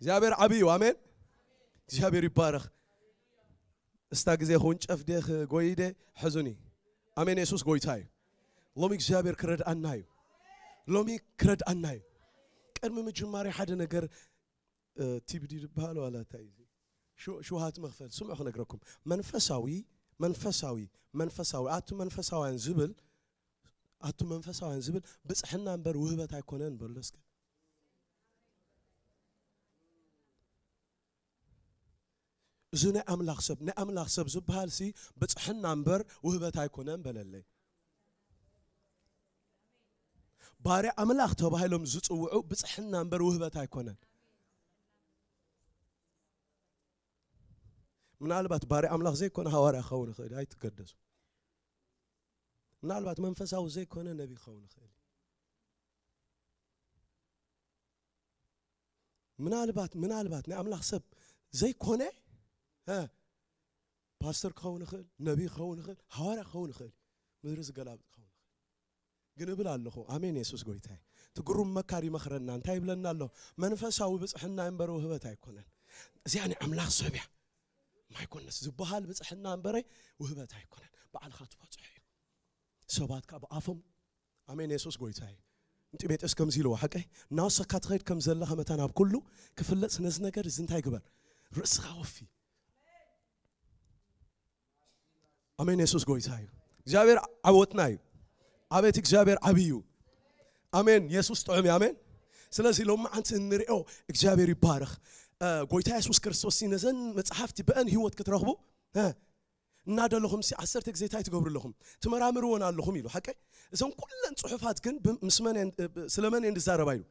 እግዚኣብሔር ዓብይ እዩ። ኣሜን። እግዚኣብሔር ይባረኽ። እስታ ግዜ ክውንጨፍ ደ ክጎይ ደ ሕዙኒ። ኣሜን። የሱስ ጎይታ እዩ። ሎሚ እግዚኣብሔር ክረድኣና እዩ። ሎሚ ክረድኣና እዩ። ቅድሚ ምጅማሪ ሓደ ነገር፣ እ፣ ቲብዲ ዝበሃል ዋላ እንታይ እዩ? ሽው-፣ ሽውሃት መኽፈል ስምዑ ክነግረኩም። መንፈሳዊ፣ መንፈሳዊ፣ መንፈሳዊ፣ ኣቱ መንፈሳውያን ዝብል፣ ኣቱ መንፈሳውያን ዝብል ብጽሕና እምበር ውህበት ኣይኮነን በሎ እስከ። እዚ ናይ ኣምላኽ ሰብ፣ ናይ ኣምላኽ ሰብ ዝበሃል ሲ ብጽሕና እምበር ውህበት ኣይኮነን በለለይ። ባርያ ኣምላኽ ተባሂሎም ዝጽውዑ ብጽሕና እምበር ውህበት ኣይኮነን። ምናልባት ባርያ ኣምላኽ ዘይኮነ ሃዋርያ ክኸውን ይኽእል እዩ፣ ኣይትገደሱ። ምናልባት መንፈሳዊ ዘይኮነ ነቢ ክኸውን ይኽእል እዩ። ምናልባት፣ ምናልባት ናይ ኣምላኽ ሰብ ዘይኮነ፣ እ፣ ፓስተር ክኸውን ይኽእል፣ ነቢ ክኸውን ይኽእል፣ ሃዋርያ ክኸውን ይኽእል፣ ምድሪ ዝገላብጥ ክኸውን ይኽእል። ግን እብል ኣለኹ፣ ኣሜን፣ የሱስ ጎይታ እዩ። እቲ ግሩም መካሪ ይመኽረና፣ እንታይ ይብለና ኣሎ? መንፈሳዊ ብጽሕና እምበር ውህበት ኣይኮነን። እዚኣ ናይ ኣምላኽ ሰብ እያ። ማይኮነስ ዝበሃል ብጽሕና እምበረ ውህበት ኣይኮነን። ባዕልኻ ትበጽሖ እዩ። ሰባት ካብ ኣፎም፣ ኣሜን፣ የሱስ ጎይታ እዩ። ንጢሞቴዎስ ከምዚ ኢልዎ፣ ሓቀይ፣ እናወሰካ ትኸይድ ከም ዘለኻ መታን ኣብ ኩሉ ክፍለጥ ነዚ ነገር እዚ እንታይ ግበር? ርእስኻ ወፊ። ኣሜን፣ የሱስ ጎይታ እዩ። እግዚኣብሔር ዓወትና እዩ። ኣቤት፣ እግዚኣብሔር ዓብይ እዩ። ኣሜን፣ የሱስ ጥዑም እዩ። ኣሜን። ስለዚ ሎሚ መዓንቲ እንሪኦ እግዚኣብሔር ይባረኽ። እ፣ ጎይታ የሱስ ክርስቶስ ነዘን መጽሓፍቲ ብአን ህይወት ክትረኽቡ፣ እ፣ እናደለኹም ሲ ዓሰርተ ግዜ እንታይ ትገብሩ ኣለኹም? ትመራምርዎን ኣለኹም ኢሉ። ሓቀይ? እዘን ኩለን ጽሑፋት ግን ብ-፣ ምስ መን እየን፣ ብ-፣ ስለ መን እየን ዝዛረባ ኢሉ?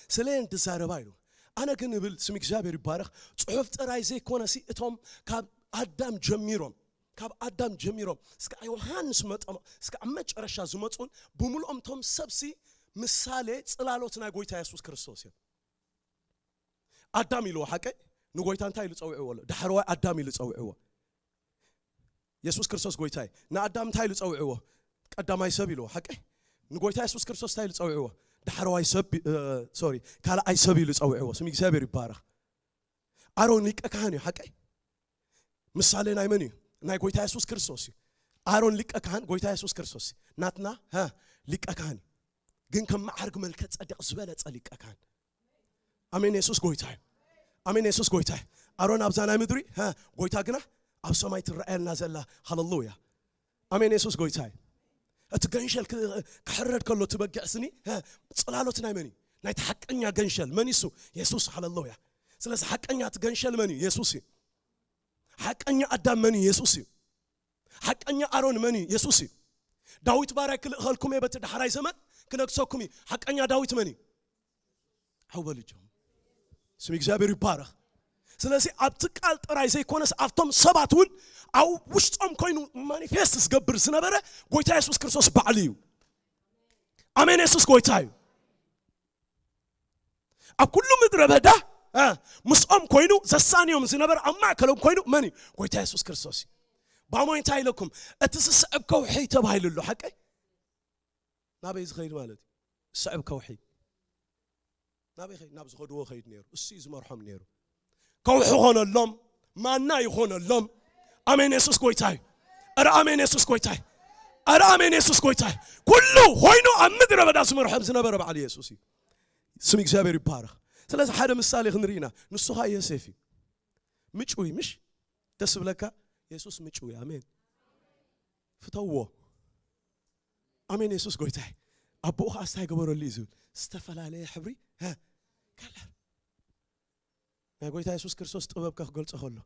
ስለ እየን ዝዛረባ ኢሉ። ኣነ ግን እብል፣ ስም እግዚኣብሔር ይባረኽ፣ ጽሑፍ ጥራይ ዘይኮነ ሲ እቶም ካብ ኣዳም ጀሚሮም፣ ካብ ኣዳም ጀሚሮም እስከ ዮሃንስ መጠመ-፣ እስከ ኣብ መጨረሻ ዝመጹን ብምልኦም እቶም ሰብ ሲ ምሳሌ ጽላሎት ናይ ጎይታ የሱስ ክርስቶስ እዮም። ኣዳም ኢልዎ ሓቀይ? ንጎይታ እንታይ ኢሉ ጸዊዕዎ ኣሎ? ዳሕረዋይ ኣዳም ኢሉ ጸዊዕዎ። የሱስ ክርስቶስ ጎይታ እዩ። ንኣዳም እንታይ ኢሉ ጸዊዕዎ? ቀዳማይ ሰብ ኢልዎ ሓቀይ? ንጎይታ የሱስ ክርስቶስ እንታይ ኢሉ ጸዊዕዎ? ዳሕረዋይ ሰብ፣ እ፣ ሶሪ፣ ካልኣይ ሰብ ኢሉ ጸዊዕዎ። ስም እግዚኣብሔር ይባረኽ። ኣሮን ሊቀ ካህን እዩ ሓቀይ? ምሳሌ ናይ መን እዩ? ናይ ጎይታ የሱስ ክርስቶስ እዩ። ኣሮን ሊቀ ካህን ጎይታ የሱስ ክርስቶስ እዩ። ናትና፣ ሀ፣ ሊቀ ካህን እዩ። ግን ከም መዓርግ መልከ ጸደቅ ዝበለጸ ሊቀ ካህን። ኣሜን፣ የሱስ ጎይታ እዩ። ኣሜን፣ የሱስ ጎይታ እዩ። ኣሮን ኣብዛ ናይ ምድሪ፣ ሀ፣ ጎይታ ግና ኣብ ሰማይ ትረኣየልና ዘላ። ሃሌሉያ። ኣሜን፣ የሱስ ጎይታ እዩ። እቲ ገንሸል ክ-፣ ክሕረድ ከሎ እቲ በጊዕ ስኒ፣ ሀ፣ ጽላሎት ናይ መን እዩ? ናይቲ ሓቀኛ ገንሸል መን እዩ? እሱ የሱስ። ሃሌሉያ። ስለዚ ሓቀኛ እቲ ገንሸል መን እዩ? የሱስ እዩ። ሓቀኛ ኣዳም መን እዩ? የሱስ እዩ። ሓቀኛ ኣሮን መን እዩ? የሱስ እዩ። ዳዊት ባርያይ ክልእኸልኩም እየ በቲ ዳሕራይ ዘመን ክነግሰኩም እዩ። ሓቀኛ ዳዊት መን እዩ? ዓው በሉ እጆም። ስም እግዚኣብሔር ይባረኽ። ስለዚ ኣብቲ ቃል ጥራይ ዘይኮነስ ኣብቶም ሰባት እውን ኣብ ውሽጦም ኮይኑ ማኒፌስት ዝገብር ዝነበረ ጎይታ የሱስ ክርስቶስ ባዕሉ እዩ። ኣሜን። የሱስ ጎይታ እዩ። ኣብ ኩሉ ምድረ በዳ፣ እ፣ ምስኦም ኮይኑ ዘሳንዮም ዝነበረ ኣብ ማእከሎም ኮይኑ መን እዩ? ጎይታ የሱስ ክርስቶስ እዩ። ባሞይ እንታይ ኢለኩም? እቲ ዝስዕብ ከውሒ ተባሂሉ ኣሎ። ሓቀይ? ናበይ ዝኸይድ ማለት እዩ? ዝስዕብ ከውሒ። ናበይ ኸይድ? ናብ ዝኸድዎ ኸይድ ነይሩ። እሱ እዩ ዝመርሖም ነይሩ። ከውሒ ኾነሎም፣ ማና ይኾነሎም። ኣሜን፣ የሱስ ጎይታ እዩ። ኧረ ኣሜን፣ የሱስ ጎይታ እዩ። ኧረ ኣሜን፣ የሱስ ጎይታ እዩ። ኩሉ ኾይኑ ኣብ ምድረ በዳ ዝመርሖም ዝነበረ በዓል የሱስ እዩ። ስም እግዚኣብሔር ይባረኽ። ስለዚ ሓደ ምሳሌ ክንርኢ ኢና። ንሱ ኸኣ ዮሴፍ እዩ። ምጭው እዩ፣ ምሽ? ደስ ዝብለካ? የሱስ ምጭው እዩ። ኣሜን። ፍተውዎ። ኣሜን። የሱስ ጎይታ እዩ። ኣቦኡ ኸኣ እንታይ ገበረሉ እዩ ዝብል? ዝተፈላለየ ሕብሪ፣ ሀ፣ ከለር። ናይ ጎይታ የሱስ ክርስቶስ ጥበብ ከ ክገልጾ ከሎ።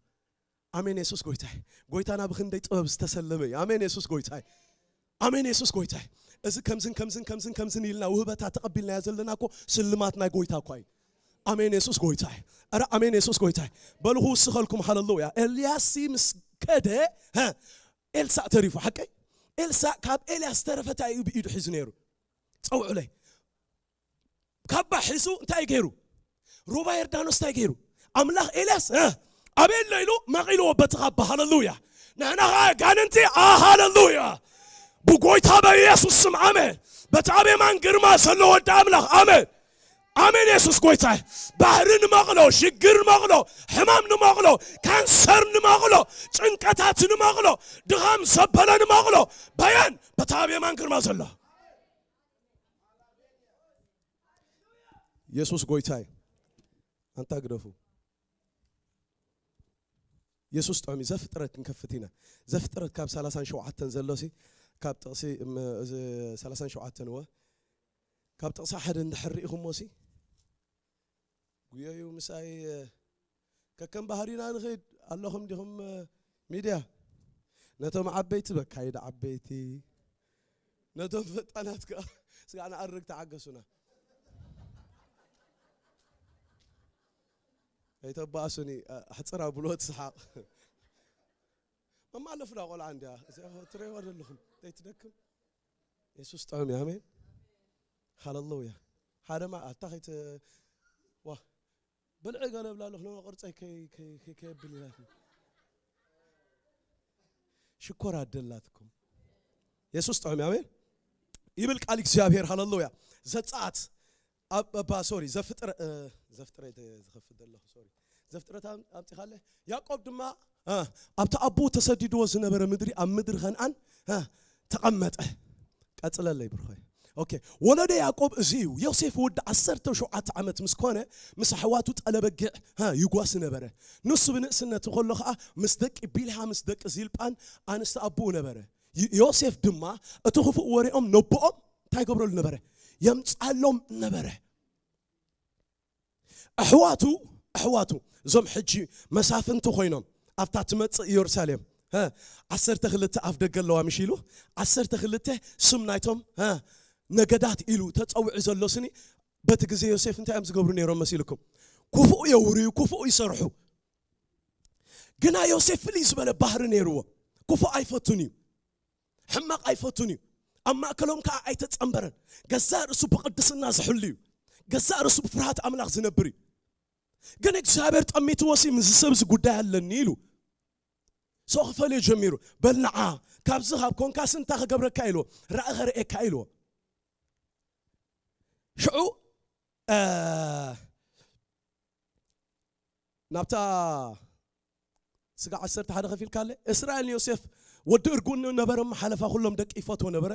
ኣሜን። የሱስ ጎይታ እዩ። ጎይታና ብኽንደይ ጥበብ ዝተሰለመ እዩ። ኣሜን። የሱስ ጎይታ እዩ። ኣሜን። የሱስ ጎይታ እዩ። እዚ ከምዝን ከምዝን ከምዝን ከምዝን ኢልና ውህበታ ተቐቢልናዮ ዘለና እኮ ስልማት ናይ ጎይታ እኳ እዩ። ኣሜን። የሱስ ጎይታ እዩ። ኧረ ኣሜን። የሱስ ጎይታ እዩ። በሉ ክውስኸልኩም። ሃሌሉያ። ኤልያስ ምስ ከደ፣ ሀ፣ ኤልሳዕ ተሪፉ። ሓቀይ? ኤልሳዕ ካብ ኤልያስ ዝተረፈ እንታይ እዩ ብኢዱ ሒዙ ነይሩ? ጸውዑለይ። ካባ ሒዙ እንታይ ገይሩ? ሩባ ዮርዳኖስ እንታይ ገይሩ? ኣምላኽ ኤልያስ፣ እ፣ ኣበይ ኣሎ ኢሉ መቒልዎ በቲ ካባ። ሃሌሉያ። ንሕና ኸዓ ኣጋንንቲ፣ ኣ፣ ሃሌሉያ። ብጎይታ በኢየሱስ ስም፣ ኣሜን። በቲ ኣብ የማን ግርማ ዘሎ ወዲ ኣምላኽ፣ ኣሜን። ኣሜን። የሱስ ጎይታ። ባህሪ ንመቕሎ፣ ሽግር ንመቕሎ፣ ሕማም ንመቕሎ፣ ካንሰር ንመቕሎ፣ ጭንቀታት ንመቕሎ፣ ድኻም ዘበለ ንመቕሎ፣ በየን በታ ኣብ የማን ግርማ ዘሎ። የሱስ ጎይታ። ኣንታ ግደፉ። የሱስ ጥዑም እዩ። ዘፍጥረት ክንከፍት ኢና። ዘፍጥረት ካብ ሰላሳን ሸውዓተን ዘሎ ሲ፣ ካብ ጥቕሲ እም፣ እዚ ሰላሳን ሸውዓተን እወ፣ ካብ ጥቕሲ ሓደ እንድሕር ርኢኹሞ ሲ፣ ጉየዩ ምሳይ፣ እ፣ ከከም ባህሪና ንኸይድ ኣለኹም ዲኹም፣ እ፣ ሚድያ? ነቶም ዓበይቲ በካይድ ዓበይቲ፣ ነቶም ፈጣናት ከኣ ስጋዕ ንኣርግ ተዓገሱና። ኣይተባእሱኒ፣ እ፣ ኣሕጽር ኣብልዎ ትስሓቕ። መማለፍና ቆልዓ እንድያ፣ እዚኣ ትርእይዋ ዘለኹም፣ ዘይትደክም። የሱስ ጥዑም እዩ፣ ኣሜን። ሃለሉያ። ሓደ ማ-፣ ኣታ ከይት-፣ ዋ፣ ብልዒ ገለ እብላ ኣለኹ፣ ነዋ ቅርጸይ ከይ-፣ ከይ-፣ ከይ-፣ ከየብል ኢላትኒ። ሽኮር ኣደላትኩም። የሱስ ጥዑም እዩ፣ ኣሜን። ይብል ቃል እግዚኣብሔር፣ ሃለሉያ። ዘጸኣት ኣብ፣ እባ፣ ሶሪ፣ ዘፍጥረ-፣ እ፣ ዘፍጥረት ዝኸፍት ዘለኹ፣ ሶሪ። ዘፍጥረት ኣም-፣ ኣምጺኻለ? ያዕቆብ ድማ፣ እ፣ ኣብቲ ኣቦኡ ተሰዲድዎ ዝነበረ ምድሪ፣ ኣብ ምድሪ ከነኣን፣ እ፣ ተቐመጠ። ቀጽለለይ ብርኾይ። ኦኬ። ወለዶ ያዕቆብ እዚ እዩ። ዮሴፍ ወዲ ዓሰርተ ሸውዓተ ዓመት ምስ ኮነ፣ ምስ ኣሕዋቱ ጠለበጊዕ፣ እ፣ ይጓሲ ነበረ። ንሱ ብንእስነቱ ከሎ ኸኣ ምስ ደቂ ቢልሃ፣ ምስ ደቂ ዚልጳን ኣንስቲ ኣቦኡ ነበረ። ይ-፣ ዮሴፍ ድማ እቲ ክፉእ ወሬኦም ነቦኦም እንታይ ይገብረሉ ነበረ? የምጻሎም ነበረ። ኣሕዋቱ፣ ኣሕዋቱ፣ እዞም ሕጂ መሳፍንቲ ኮይኖም ኣብታ ትመጽእ ኢየሩሳሌም፣ ሀ፣ ዓሰርተ ክልተ ኣፍ ደገ ኣለዋ፣ ምሽ ኢሉ፣ ዓሰርተ ክልተ ስም ናይቶም፣ ሀ፣ ነገዳት ኢሉ ተጸዊዑ ዘሎ ስኒ፣ በቲ ግዜ ዮሴፍ እንታይ እዮም ዝገብሩ ነይሮም መሲልኩም? ክፉእ የውርዩ፣ ክፉእ ይሰርሑ። ግና ዮሴፍ ፍልይ ዝበለ ባህሪ ነይርዎ። ክፉእ ኣይፈቱን እዩ። ሕማቕ ኣይፈቱን እዩ። ኣብ ማእከሎም ከኣ ኣይተጸንበረን። ገዛእ ርእሱ ብቕድስና ዝሕሉ እዩ። ገዛእ ርእሱ ብፍርሃት ኣምላኽ ዝነብር እዩ። ግን እግዚኣብሔር ጠሚትዎ ሲ፣ ምስዚ ሰብ እዚ ጉዳይ ኣለኒ ኢሉ። ሰው ክፈልዮ ጀሚሩ። በል ንዓ፣ ካብዚ ካብ ኮንካስ እንታይ ክገብረካ ኢልዎ? ራእይ ከርእየካ ኢልዎ። ሽዑ፣ እ፣ ናብታ ስጋ ዓሰርተ ሓደ ከፊልካ ኣለ። እስራኤል ንዮሴፍ ወዲ እርጉን ነበረ፣ እሞ ሓለፋ ኩሎም ደቂ ይፈትዎ ነበረ።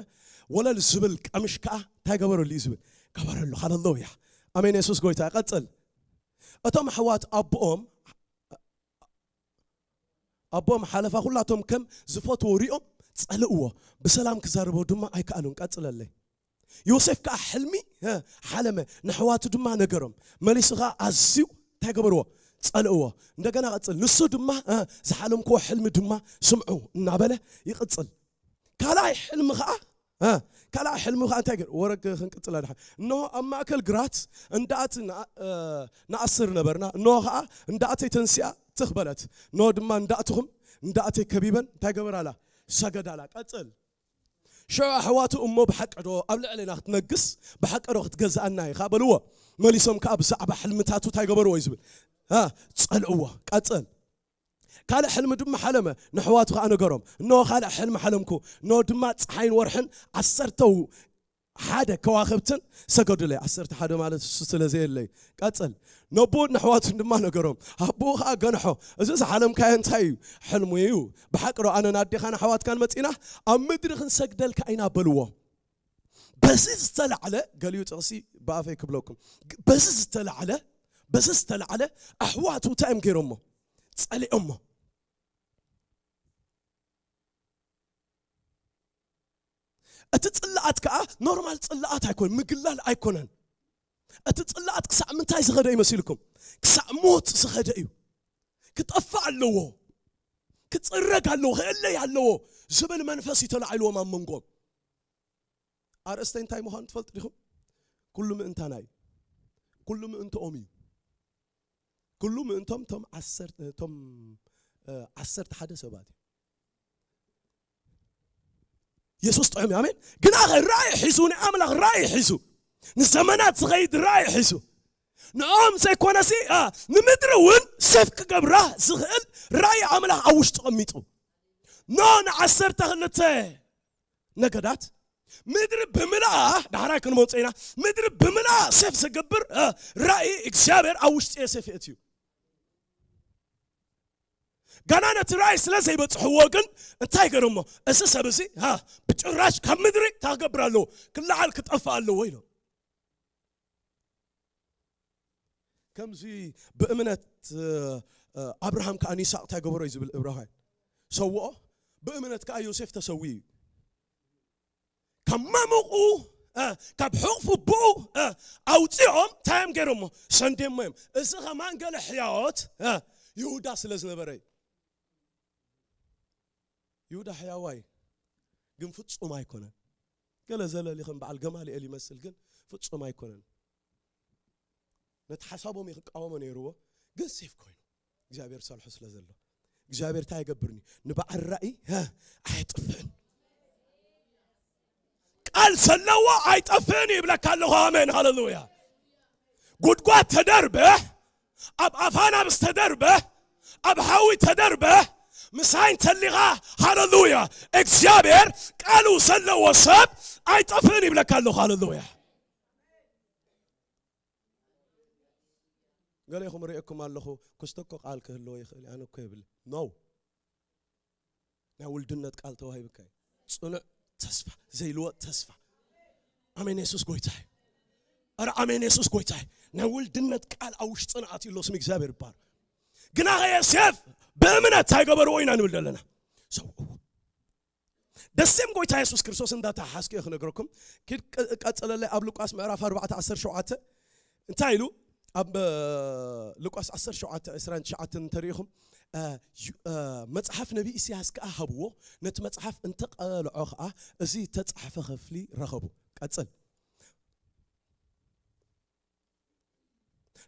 ወለል ዝብል ቀምሽ ከኣ እንታይ ገበረሉ እዩ ዝብል? ገበረሉ። ሃሌሉያ። ኣሜን። የሱስ ጎይታ። ቀጽል። እቶም ኣሕዋት ኣቦኦም፣ ኣቦኦም ሓለፋ ኩላቶም ከም ዝፈትዎ ሪኦም ጸልእዎ። ብሰላም ክዛረቦ ድማ ኣይከኣሉን። ቀጽለለይ። ዮሴፍ ከኣ ሕልሚ፣ ሀ፣ ሓለመ፣ ንኣሕዋቱ ድማ ነገሮም። መሊሱ ከኣ ኣዝዩ እንታይ ገበርዎ? ጸልእዎ። እንደገና ቀጽል። ንሱ ድማ፣ ሀ፣ ዝሓለምክዎ ሕልሚ ድማ ስምዑ እናበለ ይቕጽል። ካልኣይ ሕልሚ ከኣ፣ ሀ፣ ካልኣይ ሕልሚ ከኣ እንታይ ገይሩ? ወረግ ክንቅጽል ኣድሓ። እንሆ ኣብ ማእከል ግራት እንዳእቲ ንኣ-፣ እ፣ ንኣስር ነበርና። እንሆ ከኣ እንዳእተይ ተንሲኣ ትኽ በለት። እንሆ ድማ እንዳእትኹም እንዳእተይ ከቢበን እንታይ ገበራላ? ሰገዳላ። ቀጽል። ሽዑ ኣሕዋቱ፣ "እሞ ብሓቂ ዶ ኣብ ልዕሌና ክትነግስ፣ ብሓቂ ዶ ክትገዝኣና ኢኻ?" በልዎ። መሊሶም ከኣ ብዛዕባ ሕልምታቱ እንታይ ገበርዎ እዩ ዝብል? ሃ፣ ጸልእዎ። ቀጽል። ካልእ ሕልሚ ድማ ሓለመ፣ ንኣሕዋቱ ከኣ ነገሮም። "እንሆ ካልእ ሕልሚ ሓለምኩ፣ እንሆ ድማ ጸሓይን ወርሕን ዓሰርተው ሓደ ከዋኽብትን ሰገዱለይ።" ዓሰርተ ሓደ ማለት እሱ ስለ ዘየለይ። ቀጽል። ነቦኡን ኣሕዋቱን ድማ ነገሮም። ኣቦኡ ኸኣ ገንሖ፣ "እዚ ዝሓለምካዮ እንታይ እዩ? ሕልሚ እዩ። ብሓቂ ዶ ኣነን ኣዴኻን ኣሕዋትካን መጺና ኣብ ምድሪ ክንሰግደልካ ኢና?" በልዎ። በዚ ዝተላዕለ፣ ገሊኡ ጥቕሲ ብኣፈይ ክብለኩም፣ በዚ ዝተላዕለ፣ በዚ ዝተላዕለ ኣሕዋቱ እንታይ እዮም ገይሮሞ? ጸሊኦሞ። እቲ ጽልኣት ከኣ ኖርማል ጽልኣት ኣይኮን፣ ምግላል ኣይኮነን። እቲ ጽልኣት ክሳዕ ምንታይ ዝኸደ እዩ መሲልኩም? ክሳዕ ሞት ዝኸደ እዩ። ክጠፍእ ኣለዎ፣ ክጽረግ ኣለዎ፣ ክእለይ ኣለዎ ዝብል መንፈስ እዩ ተላዒልዎም ኣብ መንጎም። ኣርእስተይ እንታይ ምዃኑ ትፈልጡ ዲኹም? ኩሉ ምእንታና እዩ። ኩሉ ምእንትኦም እዩ። ኩሉ ምእንቶም እቶም ዓሰርተ፣ እቶም፣ እ፣ ዓሰርተ ሓደ ሰባት እዩ። የሱስ ጥዑም እዩ። ኣሜን። ግና ኸ ራእይ ሒዙ፣ ናይ ኣምላኽ ራእይ ሒዙ፣ ንዘመናት ዝኸይድ ራእይ ሒዙ፣ ንኦም ዘይኮነሲ፣ እ፣ ንምድሪ እውን ሴፍ ክገብራ ዝኽእል ራእይ ኣምላኽ ኣብ ውሽጡ ቀሚጡ። ኖ ንዓሰርተ ክልተ ነገዳት ምድሪ ብምልኣ፣ ዳሕራይ ክንመፅእ ኢና። ምድሪ ብምልኣ ሴፍ ዝገብር እ፣ ራእይ እግዚኣብሔር ኣብ ውሽጢ ዮሴፍ የእትዩ። ገና ነቲ ራእይ ስለ ዘይበፅሕዎ ግን እንታይ ገይሮሞ? እዚ ሰብ እዚ እ፣ ብጭራሽ ካብ ምድሪ እንታይ ክገብር ኣለዎ? ክለዓል ክጠፍእ ኣለዎ ኢሎም። ከምዚ ብእምነት እ፣ እ፣ ኣብርሃም ከኣ ንይስሐቅ እንታይ ገበሮ እዩ ዝብል ዕብራውያን። ሰውኦ። ብእምነት ከኣ ዮሴፍ ተሰዊኡ እዩ። ካብ ማሙቁ እ፣ ካብ ሕቕፉ ብኡ እ፣ ኣውፂኦም እንታይ እዮም ገይሮሞ? ሰንዴሞ እዮም። እዚ ከማን ገለ ሕያዎት እ፣ ይሁዳ ስለ ዝነበረ እዩ። ይሁዳ ሕያዋይ ግን ፍጹም ኣይኮነን። ገለ ዘለሊ ከም በዓል ገማልኤል ይመስል ግን ፍጹም ኣይኮነን። ነቲ ሓሳቦም እዩ ክቃወሞ ነይርዎ፣ ግን ሴፍ ኮይኑ እግዚኣብሔር ሰልሑ ስለ ዘሎ እግዚኣብሔር እንታይ ይገብርኒ ንበዓል ራእይ ሀ፣ ኣየጥፍእን። ቃል ዘለዎ ኣይጠፍእን ይብለካ ኣለኹ። ኣሜን ሃሌሉያ። ጉድጓድ ተደርበ፣ ኣብ ኣፋናብስ ተደርበ፣ ኣብ ሓዊ ተደርበ፣ ምሳይ እንተሊኻ ሃሌሉያ። እግዚኣብሔር ቃሉ ዘለዎ ሰብ ኣይጠፍእን ይብለካ ኣለኹ። ሃሌሉያ። ገሌኹም ርእየኩም ኣለኹ። ክስቶ እኮ ቃል ክህልዎ ይኽእል እዩ፣ ኣነ እኮ የብለ ነው። ናይ ውልድነት ቃል ተዋሂብካ እዩ። ጽኑዕ ተስፋ፣ ዘይልወጥ ተስፋ። ኣሜን፣ የሱስ ጎይታ እዩ። ኧረ ኣሜን፣ የሱስ ጎይታ እዩ። ናይ ውልድነት ቃል ኣብ ውሽጥና ኣትዩ ኣሎ። ስም እግዚኣብሔር ይባረክ። ግና ኸ ዮሴፍ ብእምነት እንታይ ገበርዎ ኢና ንብል ዘለና? ሰው ደሴም ጎይታ የሱስ ክርስቶስ እንዳተሓሓዝኩ እየ ክነግረኩም። ኪድ ቀ-፣ ቀጽለለይ ኣብ ሉቃስ ምዕራፍ ኣርባዕተ ዓሰርተ ሸውዓተ እንታይ ኢሉ? ኣብ ሉቃስ ዓሰርተ ሸውዓተ ዕስራን ትሽዓተን እንተሪኢኹም፣ እ፣ ዩ-፣ እ፣ መጽሓፍ ነቢ ኢሳያስ ከኣ ሃብዎ፣ ነቲ መጽሓፍ እንተቐልዖ ከኣ እዚ ተጻሕፈ ክፍሊ ረኸቡ። ቀጽል።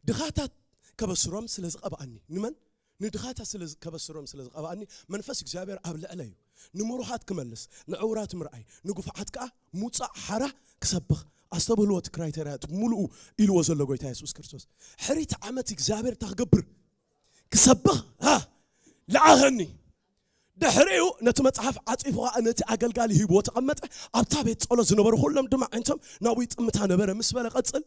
ድኻታት ከበስሮም ስለ ዝቐብኣኒ። ንመን? ንድኻታት ስለ ዝ-፣ ከበስሮም ስለ ዝቐብኣኒ መንፈስ እግዚኣብሔር ኣብ ልዕለይ እዩ። ንምሩኻት ክመልስ፣ ንዕውራት ምርኣይ፣ ንግፉዓት ከኣ ምውጻእ ሓራ ክሰብኽ። ኣስተብህልዎ፣ እቲ ክራይተርያ፣ እቲ ምሉኡ ኢልዎ ዘሎ ጎይታ የሱስ ክርስቶስ። ሕሪት ዓመት እግዚኣብሔር እንታይ ክገብር? ክሰብኽ፣ ሃ፣ ለኣኸኒ። ድሕሪኡ ነቲ መጽሓፍ ዓጺፉ ኸኣ ነቲ ኣገልጋሊ ሂብዎ ተቐመጠ። ኣብታ ቤት ጸሎት ዝነበሩ ኩሎም ድማ ኣዒንቶም ናብኡ ይጥምታ ነበረ። ምስ በለ ቀጽል።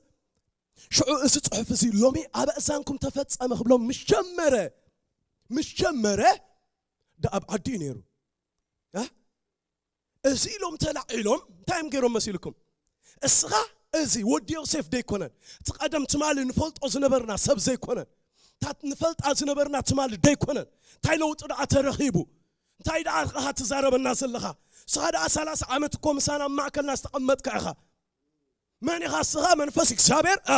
ሽዑ እዚ ጽሑፍ እዚ ሎሚ ኣብ ኣእዛንኩም ተፈጸመ ክብሎም ምስ ጀመረ፣ ምስ ጀመረ፣ ደኣ ኣብ ዓዲ እዩ ነይሩ። እ? እዚ ኢሎም ተላዒሎም እንታይ እዮም ገይሮም መሲልኩም? እስኻ እዚ ወዲ ዮሴፍ ደይኮነን? እቲ ቀደም ትማሊ ንፈልጦ ዝነበርና ሰብ ዘይኮነን? እታ ንፈልጣ ዝነበርና ትማሊ ደይኮነን? እንታይ ለውጢ ደኣ ተረኺቡ? እንታይ ደኣ ኢኻ ትዛረበና ዘለኻ? እስኻ ደኣ ሰላሳ ዓመት እኮ ምሳና ኣብ ማእከልና ዝተቐመጥካ ኢኻ። መን ኢኻ እስኻ? መንፈስ እግዚኣብሔር፣ እ፣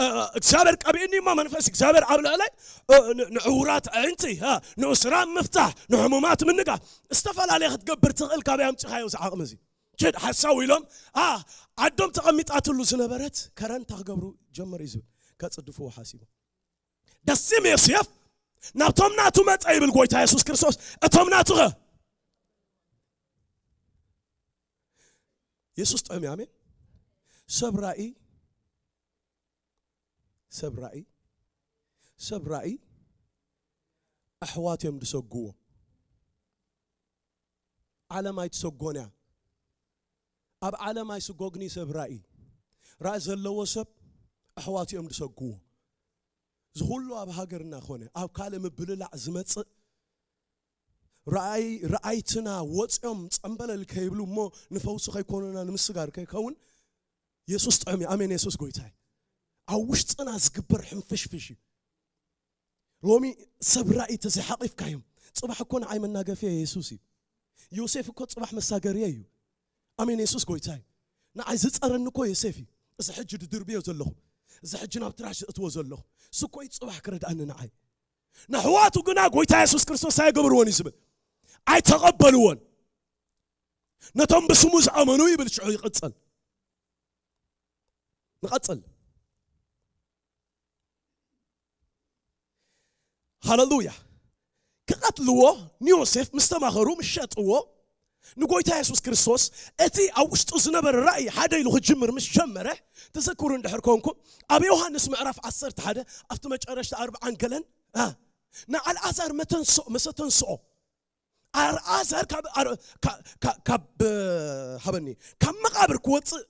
እ፣ እግዚኣብሔር ቀቢእኒ እሞ መንፈስ እግዚኣብሔር ኣብ ልዕለይ፣ እ፣ ን-፣ ንዕውራት ኣዒንቲ፣ እ፣ ንእሱራት ምፍታሕ፣ ንሕሙማት ምንጋፍ፣ ዝተፈላለየ ክትገብር ትኽእል ካበይ ኣምጺኻዮ እዚ ዓቕሚ እዚ? ኪድ ሓሳዊ ኢሎም፣ ኣ፣ ዓዶም ተቐሚጣትሉ ዝነበረት ከረን እንታይ ክገብሩ ጀመሩ እዩ ዝብል፣ ከጽድፍዎ ሓሲቦም። ደሲም ዮሴፍ ናብቶም ናቱ መጸ ይብል ጎይታ የሱስ ክርስቶስ። እቶም ናቱ ኸ? የሱስ ጥዑም እዩ። ኣሜን። ሰብ ራእይ፣ ሰብ ራእይ፣ ሰብ ራእይ ኣሕዋት እዮም ዝሰጉዎ። ዓለም ኣይትሰጎን እያ። ኣብ ዓለም ኣይስጎግኒ ሰብ ራእይ። ራእይ ዘለዎ ሰብ ኣሕዋት እዮም ዝሰጉዎ። እዚ ኩሉ ኣብ ሃገርና ኮነ፣ ኣብ ካልእ ምብልላዕ ዝመጽእ ራእይ፣ ራእይትና ወጽዮም ጸምበለል ከይብሉ እሞ ንፈውሲ ከይኮኑና ንምስጋር ከይከውን የሱስ ጥዑም እዩ። ኣሜን። የሱስ ጎይታ እዩ። ኣብ ውሽጥና ዝግበር ሕንፍሽፍሽ እዩ። ሎሚ ሰብ ራእይ ተዘይሓቂፍካዮም፣ ጽባሕ እኮ ንዓይ መናገፊ የሱስ እዩ። ዮሴፍ እኮ ጽባሕ መሳገርየ እዩ። ኣሜን። የሱስ ጎይታ እዩ። ንዓይ ዝጸረኒ እኮ ዮሴፍ እዩ። እዚ ሕጂ ድድርብዮ ዘለኹ፣ እዚ ሕጂ ናብ ትራሽ ዘእትዎ ዘለኹ፣ እሱ እኮ እዩ ጽባሕ ክረድኣኒ ንዓይ። ንኣሕዋቱ ግና ጎይታ የሱስ ክርስቶስ ኣይገብርዎን እዩ ዝብል። ኣይተቐበልዎን። ነቶም ብስሙ ዝኣመኑ ይብል ሽዑ ይቕጽል። ንቐጽል። ሃሌሉያ። ክቐትልዎ ንዮሴፍ ምስ ተማኸሩ፣ ምስ ሸጥዎ፣ ንጎይታ የሱስ ክርስቶስ እቲ ኣብ ውሽጡ ዝነበረ ራእይ ሓደ ኢሉ ክጅምር ምስ ጀመረ፣ ተዘክሩ እንድሕር ኮንኩም፣ ኣብ ዮሃንስ ምዕራፍ ዓሰርተ ሓደ ኣብቲ መጨረሽታ ኣርብዓን ገለን፣ እ፣ ንኣልኣዛር መተንስኦ፣ መሰተንስኦ፣ ኣልኣዛር ካብ ኣር- ካ- ካ- ካብ ሃበኒ ካብ መቓብር ክወፅእ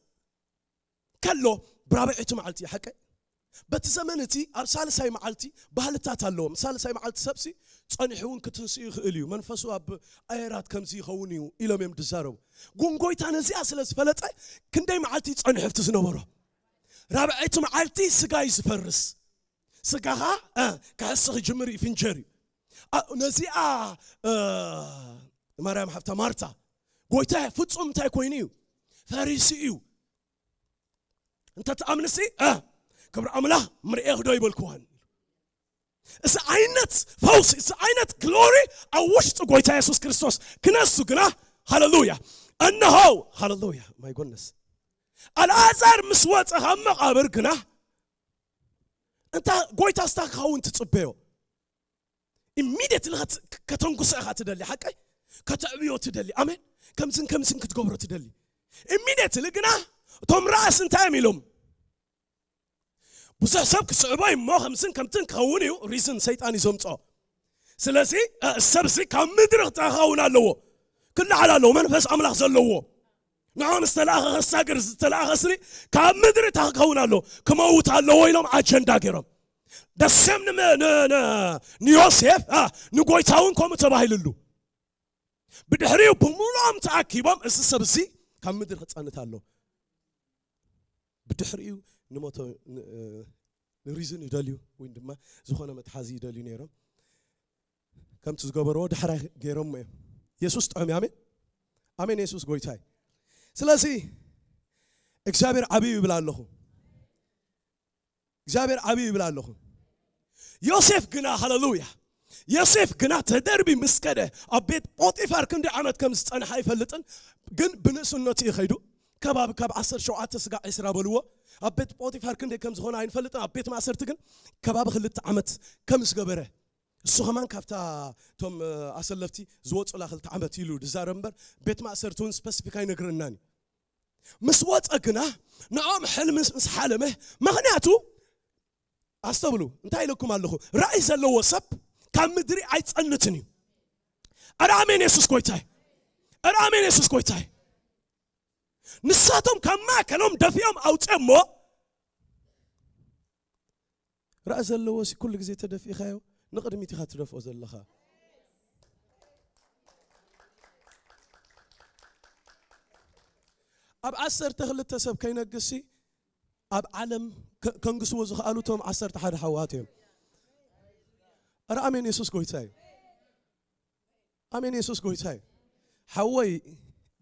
ከሎ ብራብዐይቲ መዓልቲ ሓቀ በቲ ዘመን እቲ ኣብ ሳልሳይ መዓልቲ ባህልታት ኣለዎም። ሳልሳይ መዓልቲ ሰብሲ ጸኒሑ እውን ክትንስኡ ይኽእል እዩ፣ መንፈሱ ኣብ ኣየራት ከምዚ ይኸውን እዩ ኢሎም እዮም ዝዛረቡ። ግን ጎይታ ነዚኣ ስለ ዝፈለጠ ክንደይ መዓልቲ ጸኒሑ ኣብቲ ዝነበሮ ራብዐይቲ መዓልቲ ስጋ እዩ ዝፈርስ። ስጋኻ እ፣ ክሕስኽ ይጅምር እዩ፣ ፍንጀር እዩ። ኣ- ነዚኣ እ፣ ማርያም ሓፍታ ማርታ ጎይታ ፍጹም እንታይ ኮይኑ እዩ? ፈሪሱ እዩ። እንተ ትኣምንሲ እ፣ ክብሪ ኣምላኽ ምርእየኽ ዶ ይበልክዋን። እዚ ዓይነት ፈውሲ፣ እዚ ዓይነት ግሎሪ ኣብ ውሽጢ ጎይታ የሱስ ክርስቶስ ክነሱ ግና ሃለሉያ። እነሆ ሃለሉያ ማይ ጎነስ ኣልኣዛር ምስ ወፀ ካብ መቓብር ግና እንታ ጎይታ ስታ ክኸውን ትፅበዮ ኢሚድየትሊ ከተንጉሶ ኢኻ ትደሊ ሓቀይ ከተዕብዮ ትደሊ ኣሜን ከምዝን ከምዝን ክትገብሮ ትደሊ ኢሚድየትሊ ግና እቶም ራእስ እንታይ እዮም ኢሎም ብዙሕ ሰብ ክስዕቦ እሞ ከምዝን ከምትን ክኸውን እዩ ሪዝን ሰይጣን እዩ ዘምፅኦ ስለዚ እ፣ ሰብ ሲ ካብ ምድሪ ክኸውን ኣለዎ ክልዓል ኣለዎ መንፈስ ኣምላኽ ዘለዎ ንዖም ዝተለኣኸ ከሳግር ዝተለኣኸ ስኒ ካብ ምድሪ እታ ክኸውን ኣለዎ ክመውት ኣለዎ ኢሎም ኣጀንዳ ገይሮም ደሴም ንዮሴፍ ንጎይታ እውን ከምኡ ተባሂልሉ ብድሕሪኡ ብምሉኦም ተኣኪቦም እዚ ሰብ እዚ ካብ ምድሪ ክፀንት ኣሎ ብድሕሪኡ ንሞቶ ንሪዝን ይደልዩ ወይ ድማ ዝኾነ መትሓዚ ይደልዩ ነይሮም ከምቲ ዝገበርዎ ዳሕራይ ገይሮም እዮም የሱስ ጥዑም ኣሜን ኣሜን የሱስ ጎይታይ ስለዚ እግዚኣብሔር ዓብዩ ይብል ኣለኹ እግዚኣብሔር ዓብዩ ይብል ኣለኹ ዮሴፍ ግና ሃለሉያ ዮሴፍ ግና ተደርቢ ምስ ከደ ኣብ ቤት ጶጢፋር ክንዲ ዓመት ከም ዝጸንሐ ኣይፈልጥን ግን ብንእስነቱ እዩ ኸይዱ ከባቢ ካብ ዓሰርተ ሸውዓተ ስጋዕ ዕስራ በልዎ ኣብ ቤት ጶጢፋር ክንደይ ከም ዝኾነ ኣይንፈልጥን ኣብ ቤት ማእሰርቲ ግን ከባቢ ክልተ ዓመት ከም ዝገበረ እሱ ኸማን ካብታ እቶም ኣሰለፍቲ ዝወፁላ ክልተ ዓመት ኢሉ ዝዛረብ እምበር ቤት ማእሰርቲ እውን ስፐሲፊክ ኣይነግረናን እዩ ምስ ወፀ ግና ንኦም ሕልሚ ምስ ሓለመ ምኽንያቱ ኣስተብሉ እንታይ ኢለኩም ኣለኹ ራእይ ዘለዎ ሰብ ካብ ምድሪ ኣይፀንትን እዩ ኣረ ኣሜን የሱስ ጎይታይ ኣረ ኣሜን የሱስ ጎይታይ ንሳቶም ካብ ማእከሎም ደፊኦም ኣውፅኦሞ ራእይ ዘለዎ ሲ ኩሉ ግዜ ተደፊእኻዮ ንቕድሚት ኢኻ ትደፍኦ ዘለኻ ኣብ ዓሰርተ ክልተ ሰብ ከይነግሲ ኣብ ዓለም ከንግስዎ ዝኽኣሉ እቶም ዓሰርተ ሓደ ሓዋት እዮም። ኣረ ኣሜን፣ የሱስ ጎይታ እዩ። ኣሜን፣ የሱስ ጎይታ እዩ። ሓወይ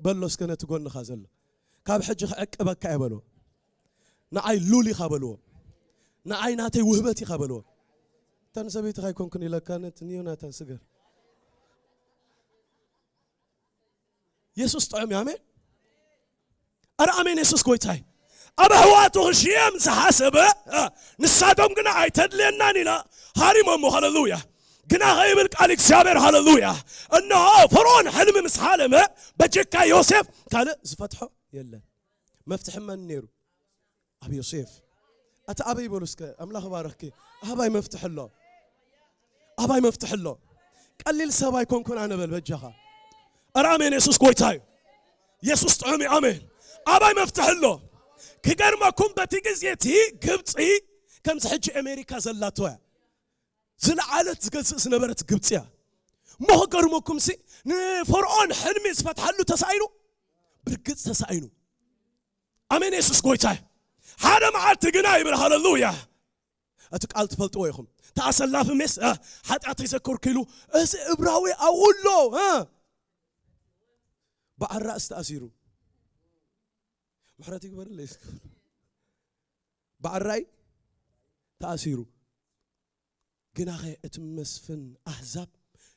በሎ እስከ ነቲ ጎንኻ ዘሎ፣ ካብ ሕጂ ክዕቅበካ እየ በሎ። ንዓይ ሉል ኢኻ በልዎ። ንዓይ ናተይ ውህበት ኢኻ በልዎ። እታ ንሰበይትኻ ኣይኮንኩን ኢለካ፣ ነቲ ንዮናታን ስገር። የሱስ ጥዑም እዩ። ኣሜን። ኣረ ኣሜን፣ የሱስ ጎይታይ። ኣብ ኣሕዋቱ ክሽየም ዝሓሰበ፣ እ፣ ንሳቶም ግና ኣይተድልየናን ኢና ሃሪሞሞ። ሃለሉያ። ግና ከይብል ቃል እግዚኣብሔር፣ ሃለሉያ። እነሆ ፈርዖን ሕልሚ ምስ ሓለመ፣ በጀካ ዮሴፍ ካልእ ዝፈትሖ የለን። መፍትሒ መን ነይሩ? ኣብ ዮሴፍ። ኣቲ ኣበይ በሉ እስከ፣ ኣምላኽ ባረኽኪ። ኣባይ መፍትሒ ኣሎ? ኣባይ መፍትሒ ኣሎ? ቀሊል ሰብ ኣይኮንኩን ኣነ በል በጃኻ። ኣረ ኣሜን፣ የሱስ ጎይታ እዩ። የሱስ ጥዑም እዩ። ኣሜን። ኣባይ መፍትሒ ኣሎ? ክገርመኩም በቲ ግዜ እቲ ግብፂ ከምዚ ሕጂ ኣሜሪካ ዘላቶ እያ። ዝለዓለት ዝገዝእ ዝነበረት ግብፂ እያ። እሞ ክገርመኩም ሲ ንፈርዖን ሕልሚ ዝፈትሓሉ ተሳኢኑ፣ ብርግፅ ተሳኢኑ። ኣሜን፣ የሱስ ጎይታ እዩ። ሓደ መዓልቲ ግና ይብል፣ ሃለሉያ። እቲ ቃል ትፈልጥዎ ኢኹም። እቲ ኣሰላፊ ሜስ፣ እ፣ ሓጢኣተይ ዘከርኩ ኢሉ፣ እዚ እብራዊ ኣብኡ ኣሎ፣ እ፣ ብዓራእስ ተኣሲሩ። ምሕረት ይግበረለይ እስኪ። ብዓራይ ተኣሲሩ። ግናኸ እቲ መስፍን ኣህዛብ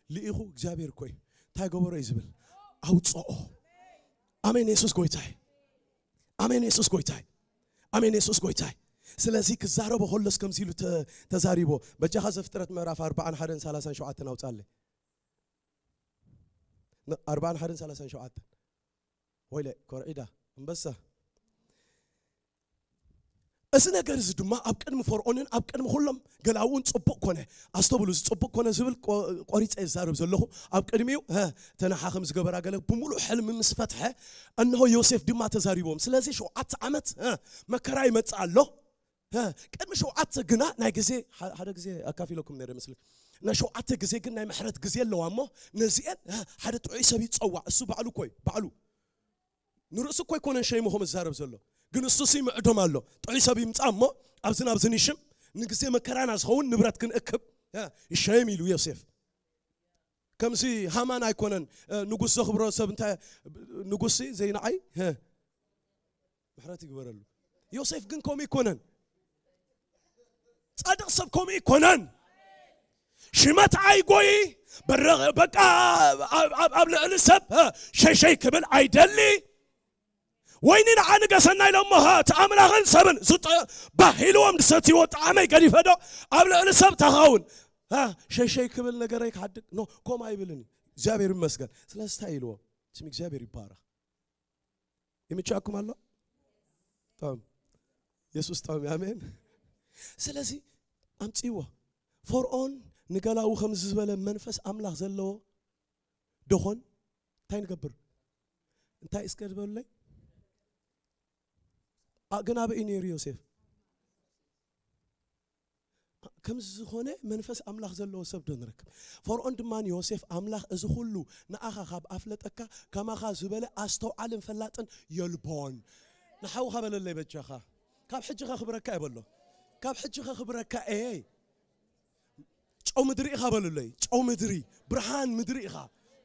ልኢኹ እግዚኣብሔር እኮ እዩ። እንታይ ገበሮ እዩ ዝብል? ኣውፅኦ። ኣሜን፣ የሱስ ጎይታይ። ኣሜን፣ የሱስ ጎይታይ። ኣሜን፣ የሱስ ጎይታይ። ስለዚ ክዛረቦ ከሎስ ከምዚ ኢሉ ተ-፣ ተዛሪቦ። በጃኻ ዘፍጥረት ምዕራፍ ኣርባዓን ሓደን ሰላሳን ሸውዓተን ኣውፅኣለይ። ን-፣ ኣርባዓን ሓደን ሰላሳን ሸውዓተን። ወይለ፣ ኮርዒዳ፣ ኣንበሳ። እዚ ነገር እዚ ድማ ኣብ ቅድሚ ፈርዖንን ኣብ ቅድሚ ኩሎም ገላውን ጽቡቕ ኮነ። ኣስተብሉ፣ እዚ ጽቡቕ ኮነ ዝብል ቆ-፣ ቆሪጸ ይዛረብ ዘለኹ። ኣብ ቅድሚኡ፣ ሀ፣ ተነሓ ከም ዝገበራ ገለ ብምሉእ ሕልሚ ምስ ፈትሐ፣ እንሆ ዮሴፍ ድማ ተዛሪቦም። ስለዚ ሸውዓተ ዓመት፣ ሀ፣ መከራ ይመጽእ ኣሎ። ሀ፣ ቅድሚ ሸውዓተ ግና ናይ ግዜ፣ ሓ-፣ ሓደ ግዜ ኣካፊለኩም ነይረ ይመስለኒ። ናይ ሸውዓተ ግዜ ግን ናይ ምሕረት ግዜ ኣለዋ እሞ፣ ነዚኤን፣ ሀ፣ ሓደ ጥዑይ ሰብ ይጸዋዕ። እሱ ባዕሉ እኮ እዩ፣ ባዕሉ። ንርእሱ እኮ ኣይኮነን ሸይሙ ከም ዝዛረብ ዘሎ። ግን እሱ ሲ ምዕዶም ኣሎ። ጥዑይ ሰብ ይምጻእ እሞ፣ ኣብዝን ኣብዝን ይሽም፣ ንግዜ መከራና ዝኸውን ንብረት ክንእክብ፣ ሀ፣ ይሸየም ኢሉ ዮሴፍ። ከምዚ ሃማን ኣይኮነን፣ እ፣ ንጉስ ዘኽብሮ ሰብ እንታይ፣ ንጉስ ሲ ዘይንዓይ፣ ሀ፣ ምሕረት ይግበረሉ። ዮሴፍ ግን ከምኡ ኣይኮነን። ጻድቕ ሰብ ከምኡ ኣይኮነን። ሽመት ኣይጎይ፣ በረ-፣ በቃ ኣብ፣ ኣብ፣ ኣብ ልዕሊ ሰብ፣ ሀ፣ ሸይሸይ ክብል ኣይደሊ። ወይኒ ንዓ ንገሰና ኢሎሞ፣ ሀ፣ እቲ ኣምላኽን ሰብን ዝጠ-፣ ባህ ኢልዎም ዝሰትይዎ ጣዕመይ ገዲፈ ዶ ኣብ ልዕሊ ሰብ ተኻውን? ሀ፣ ሸይሸይ ክብል ነገረይ ክሓድግ? ኖ፣ ኮም ኣይብልን እዩ። እግዚኣብሔር ይመስገን። ስለዚ እንታይ ኢልዎ? ስም እግዚኣብሔር ይባረኽ። ይምቻኩም ኣሎ? ጣም። የሱስ ጣም። ኣሜን። ስለዚ ኣምጽእዎ። ፈርዖን ንገላዉ ከምዚ ዝበለ መንፈስ ኣምላኽ ዘለዎ ደኾን? እንታይ ንገብር? እንታይ እስከ ዝበሉለይ? ኣ-፣ ግን ኣበይ ነይሩ ዮሴፍ? ከምዚ ዝኾነ መንፈስ ኣምላኽ ዘለዎ ሰብ ዶ ንረክብ? ፈርዖን ድማ ንዮሴፍ፣ ኣምላኽ እዚ ኩሉ ንኣኻ ካብ ኣፍለጠካ፣ ከማኻ ዝበለ ኣስተውዓልን ፈላጥን የልቦን። ንሓውኻ በለለይ በጃኻ። ካብ ሕጂ ከኽብረካ እየ በሎ። ካብ ሕጂ ከኽብረካ እየ። ጨው ምድሪ ኢኻ በሉለይ። ጨው ምድሪ፣ ብርሃን ምድሪ ኢኻ።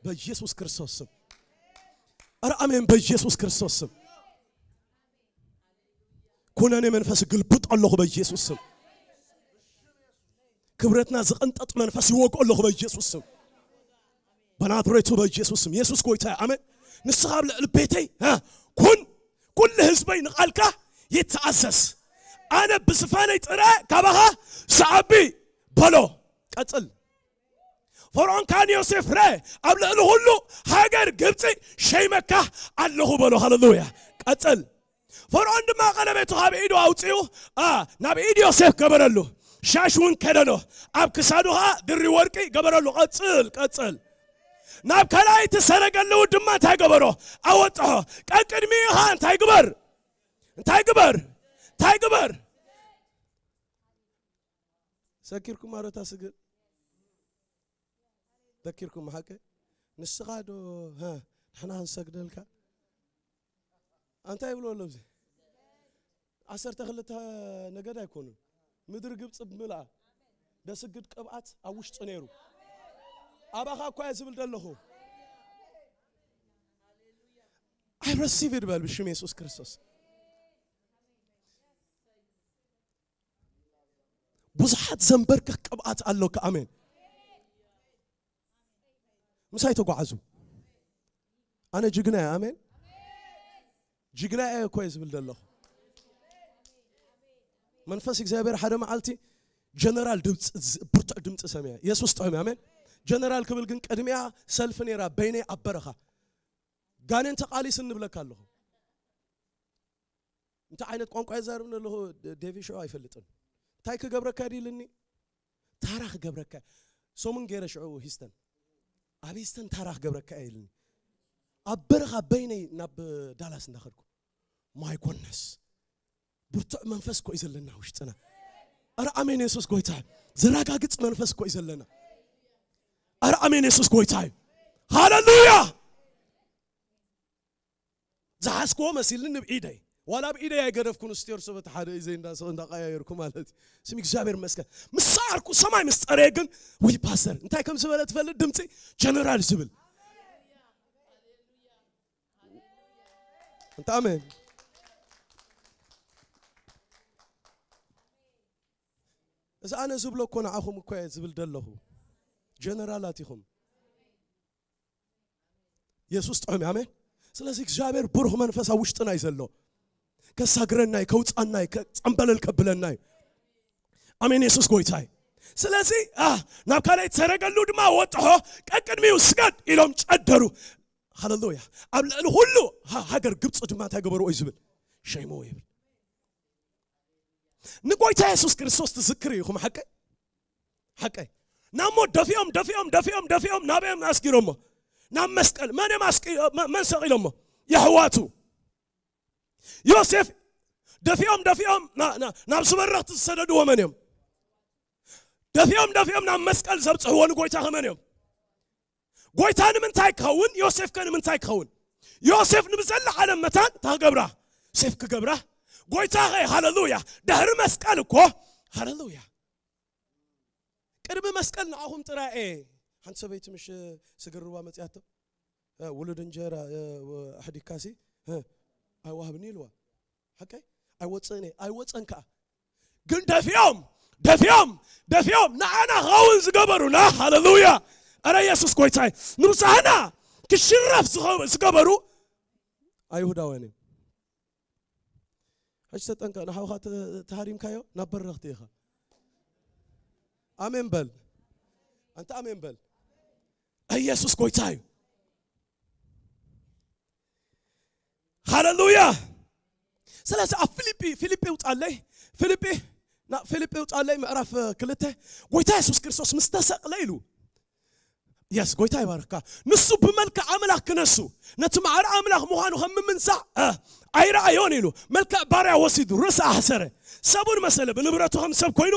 በኢየሱስ ክርስቶስ ስም። ኧረ ኣሜን። በኢየሱስ ክርስቶስ ስም። ኩነኔ መንፈስ ግልብጥ ኣለኹ በኢየሱስ ስም። ክብረትና ዝቕንጠጥ መንፈስ ይወግኦ ኣለኹ በኢየሱስ ስም። በናዝሬቱ በኢየሱስ ስም። የሱስ ጎይታ እዩ። ኣሜን። ንስኻ ኣብ ልዕሊ ቤተይ፣ ሀ፣ ኩን፣ ኩሉ ህዝበይ ንቓልካ ይተኣዘዝ። ኣነ ብዝፋነይ ጥረ ካባኻ ዝዓቢ በሎ። ቀጽል። ፈርዖን ከኣ ንዮሴፍ፣ ርእ፣ ኣብ ልዕሊ ኩሉ ሃገር ግብጺ ሸይመካ ኣለኹ በሎ። ሃሌሉያ። ቀጽል። ፈርዖን ድማ ቀለቤቱ ካብ ኢዱ ኣውጺኡ፣ ኣ፣ ናብ ኢድ ዮሴፍ ገበረሉ። ሻሽ እውን ከደኖ፣ ኣብ ክሳዱ ኸኣ ድሪ ወርቂ ገበረሉ። ቀጽል፣ ቀጽል። ናብ ካልኣይቲ ሰረገሉ ድማ እንታይ ገበሮ? ኣወጽሖ። ቀቅድሚኡ ኸኣ እንታይ ግበር? እንታይ ግበር? እንታይ ግበር? ሰኪርኩም ኣረታ ስግር ዘኪርኩም ሓቂ ንስኻ ዶ፣ ሀ፣ ንሕና ክንሰግደልካ? ኣንታይ ይብሎ ኣሎ እዚ? ዓሰርተ ክልተ ነገድ ኣይኮኑን። ምድሪ ግብፂ ብምልኣ ደስግድ ቅብኣት ኣብ ውሽጢ ነይሩ። ኣባኻ እኳ እየ ዝብል ዘለኹ። I receive it በል ብሽም የሱስ ክርስቶስ። ብዙሓት ዘንበርክኽ ቅብኣት ኣሎካ። ኣሜን። ምሳይ ተጓዓዙ። ኣነ ጅግና እየ። ኣሜን። ጅግና እየ እኮ እየ ዝብል ዘለኹ። መንፈስ እግዚኣብሔር ሓደ መዓልቲ ጀነራል ድምፂ፣ ብርቱዕ ድምፂ ሰሚዐ። የሱስ ጥዑም እዩ። ኣሜን። ጀነራል ክብል ግን ቅድሚያ ሰልፊ ነይራ በይነይ ኣብ በረኻ። ጋኔን ተቓሊስ እንብለካ ኣለኹ። እንታይ ዓይነት ቋንቋ ይዛረብ ኣለኹ? ደ-፣ ዴቪ ሽዑ ኣይፈልጥን። እንታይ ክገብረካ ድዩ ኢልኒ? ታራ ክገብረካ። ሰሙን ገይረ ሽዑ ሂስተን። ኣብ ሂስተን ታራ ክገብረካ እየ ኢልኒ። ኣብ በረኻ በይነይ ናብ ዳላስ እንዳኸድኩ። My goodness። ብርቱዕ መንፈስ እኮ እዩ ዘለና ውሽጥና። ኣረ ኣሜን፣ የሱስ ጎይታ እዩ። ዘረጋግጽ መንፈስ እኮ እዩ ዘለና። ኣረ ኣሜን፣ የሱስ ጎይታ እዩ። ሃሌሉያ። ዝሓዝክዎ መሲልኒ ንብ ኢደይ። ዋላ ኣብ ኢደይ ኣይገደፍኩን፣ ስቴር ሰበት ሓደ ኢዘይ እንዳሰ-፣ እንዳቀያየርኩ ማለት እዩ። ስም እግዚኣብሔር ይመስገን። ምስ ሰዓርኩ ሰማይ ምስ ጸረየ ግን፣ ውይ ፓስተር፣ እንታይ ከም ዝበለ ትፈልጥ? ድምፂ ጀነራል ዝብል። እንተ ኣሜን። እዚ ኣነ ዝብሎ እኮ ንዓኹም እኮ እየ ዝብል ዘለኹ። ጀነራላት ኢኹም። የሱስ ጥዑም እዩ። ኣሜን። ስለዚ እግዚኣብሔር ብሩኽ መንፈስ ኣብ ውሽጥና እዩ ዘሎ። ከሳግረና እዩ፣ ከውጻና እዩ፣ ከ-፣ ጸምበለል ከብለና እዩ። ኣሜን። የሱስ ጎይታ እዩ። ስለዚ፣ አ፣ ናብ ካልኣይ ተረገሉ ድማ ወጥሖ፣ ቀቅድሚኡ ስገድ ኢሎም ጨደሩ። ሃሌሉያ። ኣብ ልዕሊ ኩሉ ሃ-፣ ሃገር ግብፂ ድማ እንታይ ገበርዎ እዩ ዝብል? ሸይምዎ ይብል። ንጎይታ የሱስ ክርስቶስ ትዝክር ኢኹም ሓቀይ ሓቀይ ናሞ ደፊኦም ደፊኦም ደፊኦም ደፊኦም ናበዮም ኣስጊሮሞ ናብ መስቀል መን እዮም ኣስቂ መ- መን ሰቒሎሞ የሕዋቱ ዮሴፍ ደፊኦም ደፊኦም ና- ና- ናብ ዝበረኽቲ ዝሰደድዎ መን እዮም ደፊኦም ደፊኦም ናብ መስቀል ዘብፅሕዎ ንጎይታ ከመን እዮም ጎይታ ንምንታይ ክኸውን ዮሴፍ ከ ንምንታይ ክኸውን ዮሴፍ ንብዘላ ዓለም መታን ታገብራ ዮሴፍ ክገብራ ጎይታ ኸ ሃለሉያ ድሕሪ መስቀል እኮ ሃለሉያ ቅድሚ መስቀል ንዓኹም ጥራይ እየ ሓንቲ ሰበይቲ ምሽ ስግርዋ መፅያቶ ውሉድ እንጀራ ኣሕዲካሲ ኣይዋህብኒ ኢልዋ ሓቀይ ኣይወፅእን እየ ኣይወፀን ከዓ ግን ደፊኦም ደፊኦም ደፊኦም ንዓና ኸውን ዝገበሩና ሃለሉያ ኣረ የሱስ ጎይታይ ንብዛህና ክሽረፍ ዝገበሩ ኣይሁዳውያን እዮም ሕጂ ተጠንቀ ንሓውኻ ተሃሪምካዮ ናብ በረኽቲ ኢኻ ኣሜን በል ኣንተ ኣሜን በል ኢየሱስ ጎይታ እዩ ሃሌሉያ ስለዚ ኣብ ፊልጲ ፊልጲ ውጣለይ ፊልጲ ናብ ፊልጲ ውጣለይ ምዕራፍ ክልተ ጎይታ የሱስ ክርስቶስ ምስ ተሰቕለ ኢሉ የስ ጎይታ ይባርካ ንሱ ብመልክዕ ኣምላኽ ክነሱ ነቲ ማዕረ ኣምላኽ ምዃኑ ከም ምምንሳዕ ኣይረኣዮን ኢሉ መልክዕ ባርያ ወሲዱ ርእሲ ኣሕሰረ ሰቡን መሰለ ብንብረቱ ከም ሰብ ኮይኑ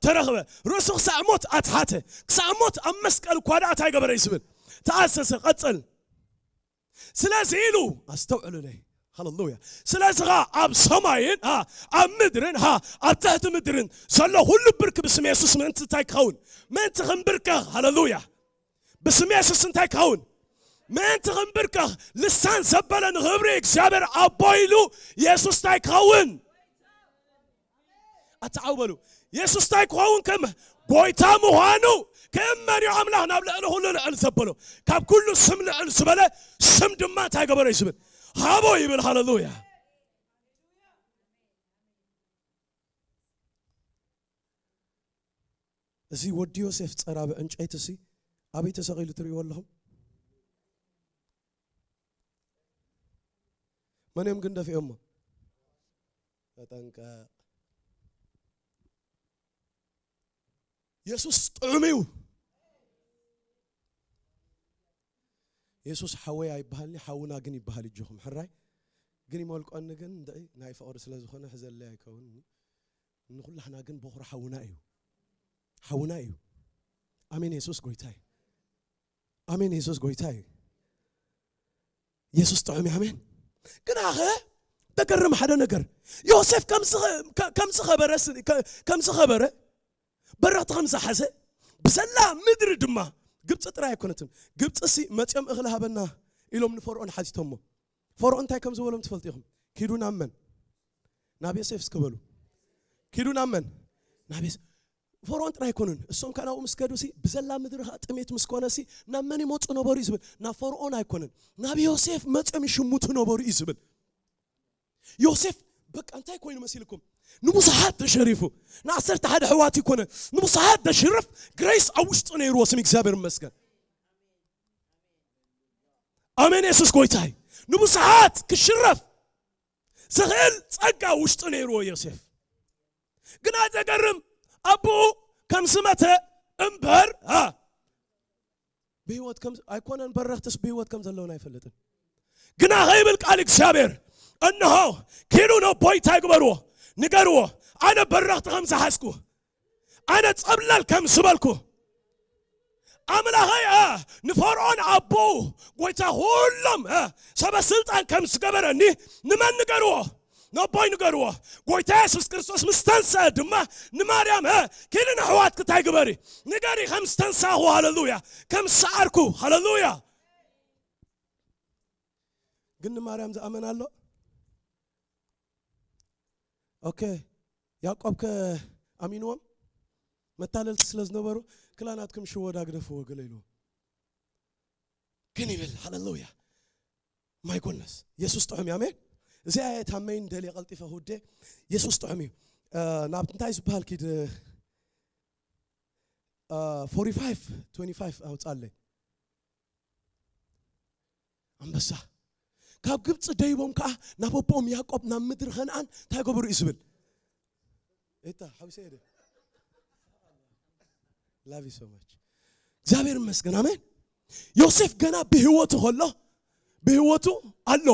ተረኽበ ርእሱ ክሳዕ ሞት ኣትሓተ ክሳዕ ሞት ኣብ መስቀል እኳ ደኣ እንታይ ገበረ እዩ ዝብል ተኣዘዘ ቀጽል ስለዚ ኢሉ ኣስተውዕሉለይ ሃሌሉያ ስለዚ ኸ ኣብ ሰማይን ኣብ ምድርን ኣብ ትሕቲ ምድርን ዘሎ ኩሉ ብርክ ብስም የሱስ ምእንቲ እንታይ ክኸውን ምእንቲ ክንብርከኽ ሃሌሉያ ብስም የሱስ እንታይ ክኸውን ምእንቲ ክንብርከኽ ልሳን ዘበለ ንኽብሪ እግዚኣብሔር ኣቦ ኢሉ የሱስ እንታይ ክኸውን ኣተዓውበሉ የሱስ እንታይ ክኸውን ከም ጎይታ ምዃኑ ክእመን እዩ ኣምላኽ ናብ ልዕሊ ኩሉ ልዕል ዘበሎ ካብ ኩሉ ስም ልዕል ዝበለ ስም ድማ እንታይ ገበረ እዩ ዝብል ሃቦ ይብል ሃሌሉያ እዚ ወዲ ዮሴፍ ጸራቢ ዕንጨይቲ ሲ ኣበይ ተሰቒሉ ትርእይዎ ኣለኹም መን እዮም ግን ደፊኦሞ ተጠንቀቕ የሱስ ጥዑም እዩ የሱስ ሓወይ ኣይበሃልኒ ሓውና ግን ይበሃል እጆኹም ሕራይ ግን ይመልቆኒ ግን እንድዒ ናይ ፍቕሪ ስለ ዝኾነ ሕዘለይ ኣይከውን ንኹላህና ግን በኹሪ ሓውና እዩ ሓውና እዩ ኣሜን የሱስ ጎይታ እዩ ኣሜን የሱስ ጎይታ እዩ የሱስ ጥዑም እዩ ኣሜን ግናኸ ተገርም ሓደ ነገር ዮሴፍ ከምዚ ኸበረ በረኽቲ ከም ዝሓዘ ብዘላ ምድሪ ድማ ግብፂ ጥራይ ኣይኮነትን ግብፂ ሲ መፂኦም እኽሊ ሃበና ኢሎም ንፈርኦን ሓቲቶሞ ፈርኦን እንታይ ከም ዝበሎም ትፈልጡ ኢኹም ኪዱ ናብ መን ናብ ዮሴፍ እስከ በሉ ኪዱ ናብ መን ናብ ዮሴፍ ፈርኦን ጥራይ ኣይኮኑን እሶም ከኣ ናብኡ ምስ ከዱ ሲ ብዘላ ምድሪ ከኣ ጥሜት ምስ ኮነ ሲ ናብ መን ይመፁ ነበሩ እዩ ዝብል ናብ ፈርኦን ኣይኮነን ናብ ዮሴፍ መፅኦም ይሽምቱ ነበሩ እዩ ዝብል ዮሴፍ በቃ እንታይ ኮይኑ መሲልኩም ንብዙሓት ተሸሪፉ ንዓሰርተ ሓደ ሕዋት ይኮነ ንብዙሓት ተሽርፍ ግሬስ ኣብ ውሽጡ ነይርዎ ስም እግዚኣብሔር ይመስገን ኣሜን የሱስ ጎይታይ ንብዙሓት ክሽረፍ ዝኽእል ጸጋ ውሽጡ ነይርዎ ዮሴፍ ግና ዘገርም ኣቦኡ ከም ዝመተ እምበር ብህይወት ከም ኣይኮነን በረኽትስ ብህይወት ከም ዘለውን ኣይፈልጥን ግና ኸይብል ቃል እግዚኣብሔር እንሆ ኪዱ ነቦይ እንታይ ግበርዎ ንገርዎ ኣነ በረኽቲ ከም ዝሓዝኩ ኣነ ጸብለል ከም ዝበልኩ ኣምላኸይ ንፈርዖን ኣቦኡ ጎይታ ኩሎም ሰበ ስልጣን ከም ዝገበረኒ ንመን ንገርዎ ነቦይ ንገርዎ ጎይታ የሱስ ክርስቶስ ምስ ተንስአ ድማ ንማርያም ኪዲ ንሕዋትኪ እንታይ ግበሪ ንገሪ ከም ዝተንሳኹ ሃለሉያ ከም ዝሰዓርኩ ሃለሉያ ግን ንማርያም ዝኣመን ኣሎ ኦኬ ያዕቆብ ከ ኣሚንዎም መታለልቲ ስለ ዝነበሩ ክላናትኩም ሽወዳ ግደፍዎ ገለ ኢልዎም ግን ይብል ሃለሉያ ማይ ጎነስ የሱስ ጥዑም እዩ ኣሜን እዚኣ እየ ታመይን ደልየ ቀልጢፈ ክውደ የሱስ ጥዑም እዩ ናብ እንታይ ዝበሃል ኪድ 45 25 ኣውፃለይ ኣንበሳ ካብ ግብፂ ደይቦም ከዓ ናብ ኣቦኦም ያዕቆብ ናብ ምድሪ ኸነኣን እንታይ ገበሩ እዩ ዝብል እታ ሓውሰ ደ love you so much። እግዚኣብሔር ይመስገን። ኣሜን። ዮሴፍ ገና ብህይወቱ ከሎ፣ ብህይወቱ ኣሎ፣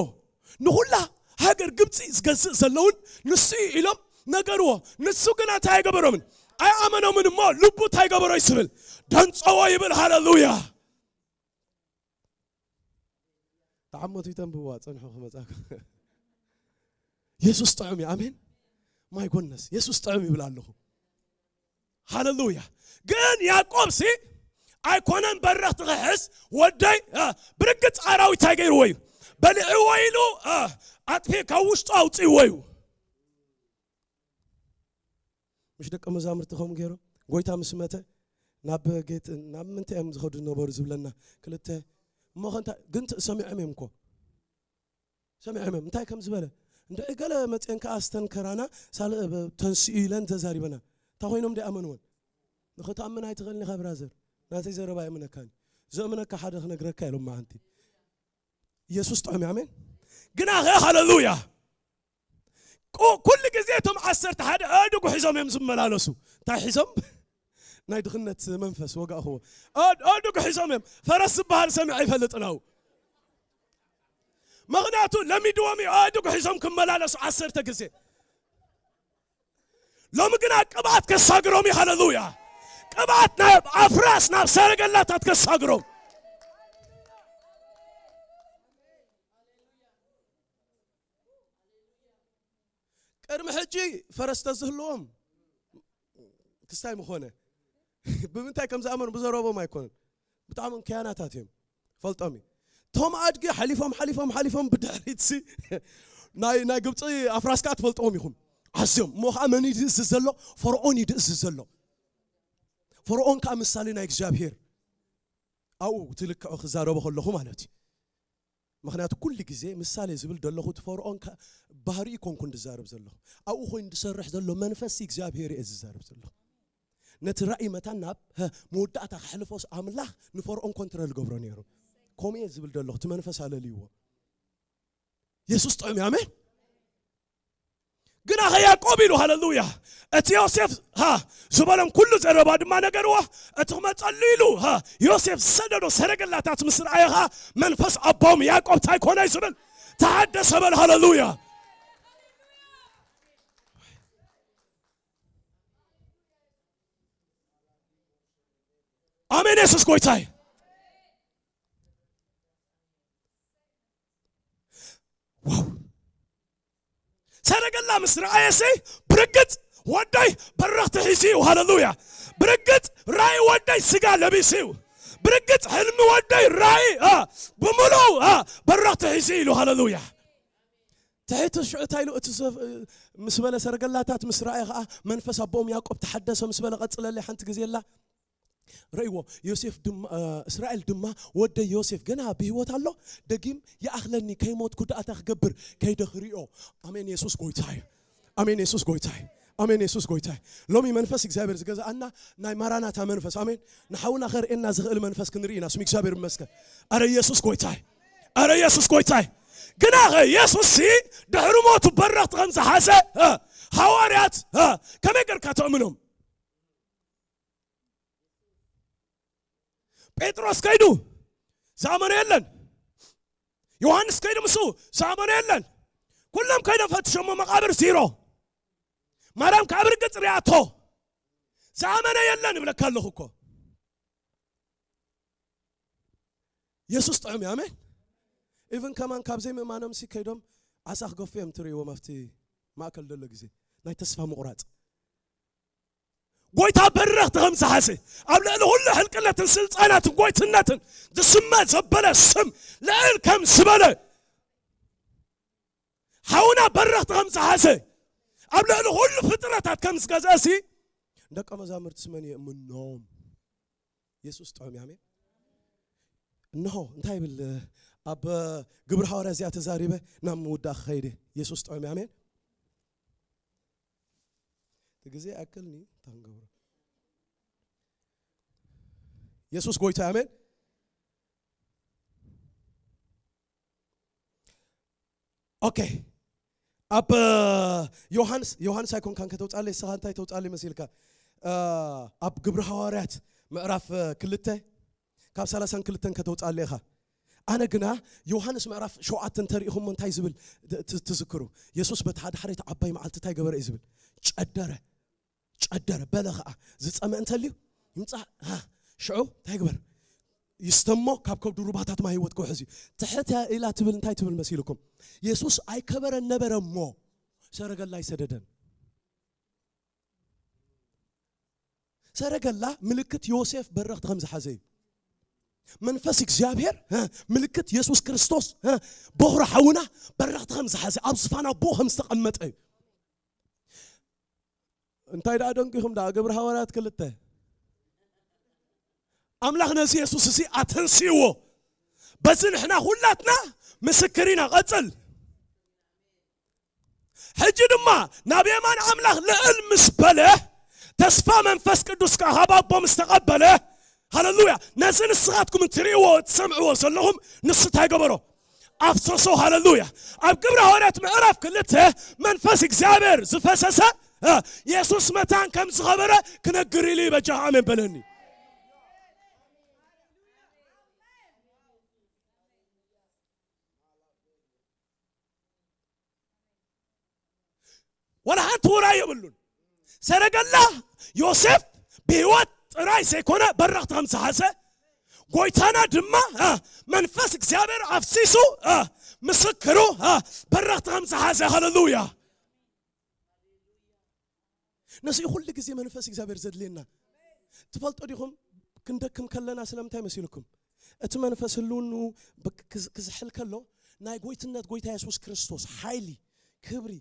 ንኹላ ሃገር ግብፂ ዝገዝእ ዘለውን ንሱ እዩ ኢሎም ነገርዎ። ንሱ ግና እንታይ ኣይገበሮምን? ኣይኣመኖምን። እሞ ልቡ እንታይ ገበሮ ይስብል? ደንፀዎ ይብል። ሃሌሉያ። ተዓመቱ ይተንብዋ፣ ጸንሑ ክመጻኩም። የሱስ ጥዑም እዩ። ኣሜን። My goodness፣ የሱስ ጥዑም ይብል ኣለኹ። ሃሌሉያ። ግን ያዕቆብ ሲ ኣይኮነን በረኽቲ ክሕዝ፣ ወደይ፣ እ፣ ብርግጽ ኣራዊት እንታይ ገይርዎ እዩ? በሊዕዎ ኢሉ፣ እ፣ ኣጥፊ ካብ ውሽጡ ኣውጽእዎ እዩ። ምሽ ደቀ መዛሙርቲ ከምኡ ገይሮም፣ ጎይታ ምስ መተ ናብ ጌት-፣ ናብ ምንታይ እዮም ዝኸዱ ዝነበሩ ዝብለና። ክልተ፣ እሞ ኸ እንታይ፣ ግን ት-፣ ሰሚዖም እዮም እኮ። ሰሚዖም እዮም። እንታይ ከም ዝበለ? እንድዒ ገለ መፅአን ከኣ ስተንከራና፣ ሳል-፣ ብ-፣ ተንስኡ ኢለን ተዛሪበና። እንታይ ኮይኖም ዶ ኣመንወን? ንኽትኣምን ኣይትኽእልን ኢኻ ብራዘር። ናተይ ዘረባ የእምነካን። ዘእምነካ ሓደ ክነግረካ ኢሎም መዓንቲ። ኢየሱስ ጥዑም እዩ። ኣሜን። ግና ኸ፣ ሃሌሉያ። ቁ-፣ ኩሉ ግዜ እቶም ዓሰርተ ሓደ ኣእዱግ ሒዞም እዮም ዝመላለሱ። እንታይ ሒዞም? ናይ ድኽነት መንፈስ ወጋእኽዎ። ኣእ-፣ ኣእዱግ ሒዞም እዮም። ፈረስ ዝበሃል ሰሚዐ ኣይፈልጥን ኣው። ምኽንያቱ ለሚድዎም እዩ ኣእዱግ ሒዞም ክመላለሱ ዓሰርተ ግዜ። ሎሚ ግና ቅብኣት ከሳግሮም እዩ። ሃሌሉያ። ቅብኣት ናብ ኣፍራስ፣ ናብ ሰረገላታት ከሳግሮም። ቅድሚ ሕጂ ፈረስ ተዝህልዎም ክስታይ ምኾነ። ብምንታይ ከም ዝኣመኑ ብዘረቦም ኣይኮነን። ብጣዕሚ ከያናታት እዮም። ፈልጦም እዩ። እቶም ኣድጊ ሓሊፎም፣ ሓሊፎም፣ ሓሊፎም ብድሕሪት ሲ ናይ፣ ናይ ግብፂ ኣፍራስ ከዓ ትፈልጥዎም ኢኹም። ኣዝዮም። እሞ ከዓ መን እዩ ዝእዝዝ ዘሎ? ፈርዖን እዩ ዝእዝዝ ዘሎ። ፈርዖን ከዓ ምሳሌ ናይ እግዚኣብሔር። ኣብኡ ትልክዑ ክዛረቡ ከለኹ ማለት እዩ። ምኽንያቱ ኩሉ ግዜ ምሳሌ ዝብል ዘለኹ እቲ ፈርዖን ከ-፣ ባህሪ ይኮንኩን ዝዛረብ ዘለኹ። ኣብኡ ኮይኑ ዝሰርሕ ዘሎ መንፈስ እግዚኣብሔር እየ ዝዛረብ ዘለኹ። ነቲ ራእይ መታን ናብ፣ ሀ፣ መወዳእታ ከሕልፎስ ኣምላኽ ንፈርዖን ኮንትረል ገብሮ ነይሩ። ከምኡ እየ ዝብል ዘለኹ፣ እቲ መንፈስ ኣለልይዎ። የሱስ ጥዑም እዩ። ኣሜን። ግና ኸ ያዕቆብ ኢሉ፣ ሃሌሉያ፣ እቲ ዮሴፍ፣ ሃ፣ ዝበሎም ኩሉ ዘረባ ድማ ነገርዎ። እቲ ክመጸሉ ኢሉ፣ ሃ፣ ዮሴፍ ዝሰደዶ ሰረገላታት ምስ ረኣየ ኸኣ መንፈስ ኣቦም ያዕቆብ እንታይ ኮነ እዩ ዝብል? ተሓደሰ በል። ሃሌሉያ። ኣሜን። የሱስ ጎይታ እዩ። ዋው። ሰረገላ ምስ ረኣየሲ ብርግጽ ወደይ በረኽቲ ሒዙ እዩ። ሃሌሉያ። ብርግጽ ራእይ ወደይ ስጋ ለቢሱ እዩ። ብርግጽ ሕልሚ ወደይ ራእይ፣ አ፣ ብምሉኡ፣ አ፣ በረኽቲ ሒዙ እዩ ኢሉ። ሃሌሉያ። ትሕቲ ሽዑ እንታይ ኢሉ? እቲ ዘፍ-፣ ምስ በለ ሰረገላታት ምስ ረኣየ ኸኣ መንፈስ ኣቦኦም ያዕቆብ ተሓደሰ ምስ በለ፣ ቀጽለለይ ሓንቲ ግዜ ኣላ። ረእይዎ። ዮሴፍ ድማ፣ እ፣ እስራኤል ድማ፣ "ወደይ ዮሴፍ ገና ብህይወት ኣሎ፣ ደጊም ይኣኽለኒ፣ ከይሞትኩ ደኣ እንታይ ክገብር? ከይደ ክሪኦ።" ኣሜን። የሱስ ጎይታ እዩ። ኣሜን። የሱስ ጎይታ እዩ። ኣሜን። የሱስ ጎይታ እዩ። ሎሚ መንፈስ እግዚኣብሔር ዝገዝኣና ናይ ማራናታ መንፈስ። ኣሜን። ንሓውና ከርእየና ዝኽእል መንፈስ ክንርኢ ኢና። ስም እግዚኣብሔር ይመስገን። ኣረ የሱስ ጎይታ እዩ። ኣረ የሱስ ጎይታ እዩ። ግና ኸ የሱስ ሲ ድሕሪ ሞቱ በረኽቲ ከም ዝሓዘ፣ እ፣ ሃዋርያት፣ እ፣ ከመይ ጌርካ ተእምኖም? ጴጥሮስ ከይዱ ዝኣመነ የለን። ዮሃንስ ከይዱ ምስኡ ዝኣመነ የለን። ኩሎም ከይዶም ፈትሾሞ መቓብር ዚሮ። ማርያም ካብ ርግጽ ሪኣቶ ዝኣመነ የለን እብለካ ኣለኹ እኮ። የሱስ ጥዑም እዩ። ኣሜን። ኢቭን ከማን ካብ ዘይምእማኖም ሲ ከይዶም ዓሳ ክገፉ እዮም ትርእይዎም ኣብቲ ማእከል ዘሎ ግዜ ናይ ተስፋ ምቑራጽ። ጎይታ በረኽቲ ከም ዝሓዘ፣ ኣብ ልዕሊ ኩሉ ሕልቅነትን ስልጣናትን ጎይትነትን ዝስመ ዘበለ ስም ልዕል ከም ዝበለ፣ ሓውና በረኽቲ ከም ዝሓዘ፣ ኣብ ልዕሊ ኩሉ ፍጥረታት ከም ዝገዝአ ሲ ደቀ መዛሙርትስ መን የእምኖም? የሱስ ጥዑም እዩ። ኣሜን። እንሆ እንታይ ይብል ኣብ ግብሪ ሃዋርያ እዚኣ ተዛሪበ ናብ ምውዳእ ክኸይድ እየ። የሱስ ጥዑም እዩ። ኣሜን። እቲ ግዜ ይኣክልኒ፣ እንታይ ክንገብሮ? የሱስ ጎይታ፣ ኣሜን። ኦኬ። ኣብ ዮሃንስ ዮሃንስ ኣይኮንካን ከተውጻለይ ስኻ እንታይ ተውጻለይ መሲልካ? ኣብ ግብሪ ሃዋርያት ምዕራፍ ክልተ ካብ ሰላሳን ክልተን ከተውጻለይ ኢኻ። ኣነ ግና ዮሃንስ ምዕራፍ ሸውዓተ እንተሪኢኹሞ እንታይ ዝብል ትዝክሩ? የሱስ በቲ ሓደ ሓደ ዓባይ መዓልቲ እንታይ ገበረ እዩ ዝብል? ጨደረ። ጨደረ በለ ኸዓ ዝጸመ እንተልዩ ይምጻእ። ሽዑ እንታይ ግበር? ይስተሞ ካብ ከብዱ ሩባታት ማይ ህይወት ክውሕዝ እዩ። ትሕት ኢላ ትብል እንታይ ትብል መሲልኩም? የሱስ ኣይከበረ ነበረ እሞ ሰረገላ ኣይሰደደን። ሰረገላ ምልክት ዮሴፍ በረኽቲ ከም ዝሓዘ እዩ። መንፈስ እግዚኣብሔር ምልክት የሱስ ክርስቶስ በኹሪ ሓውና በረኽቲ ከም ዝሓዘ ኣብ ዝፋን ኣቦ ከም ዝተቐመጠ እዩ። እንታይ ደኣ ደንጊኹም ደኣ ግብሪ ሃዋርያት ክልተ ኣምላኽ ነዚ የሱስ እዚ ኣተንስእዎ። በዚ ንሕና ሁላትና ምስክር ኢና። ቀጽል። ሕጂ ድማ ናብ የማን ኣምላኽ ልዕል ምስ በለ ተስፋ መንፈስ ቅዱስ ከኣ ካብ ኣቦ ምስ ተቐበለ፣ ሃለሉያ፣ ነዚ ንስኻትኩም እትርእይዎ እትሰምዕዎ ዘለኹም ንሱ እንታይ ገበሮ? ኣፍሰሶ። ሃለሉያ። ኣብ ግብረ ሃዋርያት ምዕራፍ ክልተ መንፈስ እግዚኣብሔር ዝፈሰሰ የሱስ መታን ከም ዝኸበረ ክነግር ኢሉ በጃ ኣሜን በለኒ። ወላ ሓንቲ ውራይ የብሉን። ሰረገላ ዮሴፍ ብህይወት ጥራይ ዘይኮነ በረኽቲ ከም ዝሓዘ ጎይታና ድማ መንፈስ እግዚኣብሔር ኣፍሲሱ ምስክሩ በረኽቲ ከም ዝሓዘ። ሃለሉያ። ነዚ ኩሉ ግዜ መንፈስ እግዚኣብሔር ዘድልየና ትፈልጦ ዲኹም? ክንደክም ከለና ስለምንታይ መሲልኩም? እቲ መንፈስ ህልውኑ ክዝሕል ከሎ ናይ ጎይትነት ጎይታ የሱስ ክርስቶስ ሓይሊ፣ ክብሪ፣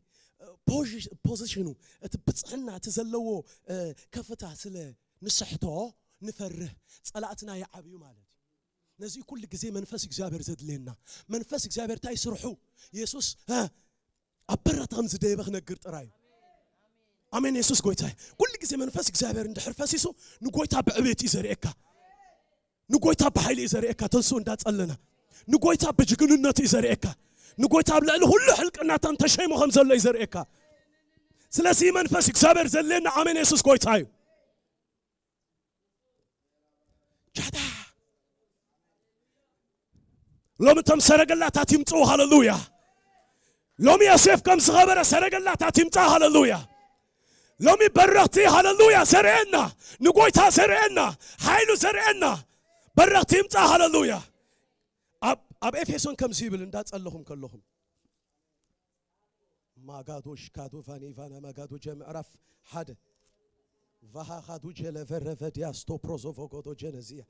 ፖዚሽኑ፣ እቲ ብፅዕና እቲ ዘለዎ ከፍታ ስለ ንስሕቶ ንፈርህ። ፀላእትና ይዓብዩ ማለት እዩ። ነዚ ኩሉ ግዜ መንፈስ እግዚኣብሔር ዘድልየና። መንፈስ እግዚኣብሔር እንታይ ስርሑ? የሱስ ኣብ በረኽቲ ከም ዝደየበ ክነግር ጥራይ እዩ። ኣሜን። የሱስ ጎይታ እዩ። ኩሉ ግዜ መንፈስ እግዚኣብሔር እንድሕር ፈሲሱ ንጎይታ ብዕቤት እዩ ዘርእየካ። ንጎይታ ብሓይሊ እዩ ዘርእየካ። ተንሱ እንዳጸለና ንጎይታ ብጅግንነቱ እዩ ዘርእየካ። ንጎይታ ኣብ ልዕሊ ኩሉ ሕልቅናታን ተሸይሙ ከም ዘሎ እዩ ዘርእየካ። ስለዚ መንፈስ እግዚኣብሔር ዘድልየና። ኣሜን። የሱስ ጎይታ እዩ። ቻታ ሎሚ እቶም ሰረገላታት ይምጽኡ። ሃለሉያ። ሎሚ ዮሴፍ ከም ዝኸበረ ሰረገላታት ይምጻእ። ሃለሉያ። ሎሚ በረኽቲ ሃለሉያ ዘርእየና፣ ንጎይታ ዘርእየና፣ ሓይሉ ዘርእየና በረኽቲ ይምጻእ። ሃለሉያ። ኣብ ኣብ ኤፌሶን ከምዚ ይብል እንዳጸለኹም ከለኹም ማጋዶሽ ካዶ ቫኒቫና ማጋዶ ጀ ምዕራፍ ሓደ ቫሃ ካዱ ጀለ ቨረቨ ዲያስቶ ፕሮዞቮ ጎዶ ጀነዚያ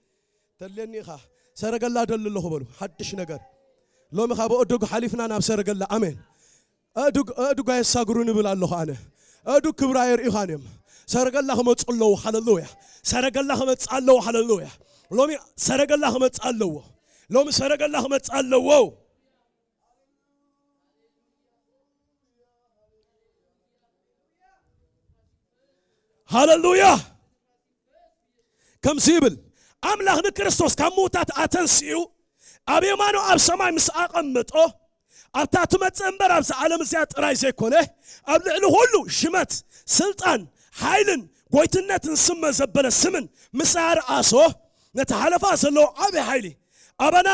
ተድልየኒ ኢኻ። ሰረገላ ደሊ ኣለኹ በሉ። ሓድሽ ነገር ሎሚ ካብ ኣእዱግ ሓሊፍና ናብ ሰረገላ። ኣሜን። ኣእዱግ ኣእዱግ ኣየሳግሩ ንብል ኣለኹ ኣነ። ኣእዱግ ክብራ የርእዩኻን እዮም። ሰረገላ ክመጹ ኣለዉ። ሃለሉያ። ሰረገላ ክመጽእ ኣለዎ። ሃለሉያ። ሎሚ ሰረገላ ክመጽእ ኣለዎ። ሎሚ ሰረገላ ክመጽእ ኣለዎ። ሃለሉያ። ከምዚ ይብል፣ ኣምላኽ ንክርስቶስ ካብ ምዉታት ኣተንሲኡ ኣብ የማኑ ኣብ ሰማይ ምስ ኣቐመጦ ኣብታ ትመጽእ እምበር ኣብዚ ዓለም እዚኣ ጥራይ ዘይኮነ ኣብ ልዕሊ ኩሉ ሽመት፣ ስልጣን፣ ሓይልን ጎይትነትን ስመ ዘበለ ስምን ምስ ኣርኣሶ ነቲ ሓለፋ ዘለዎ ዓብዪ ሓይሊ ኣባና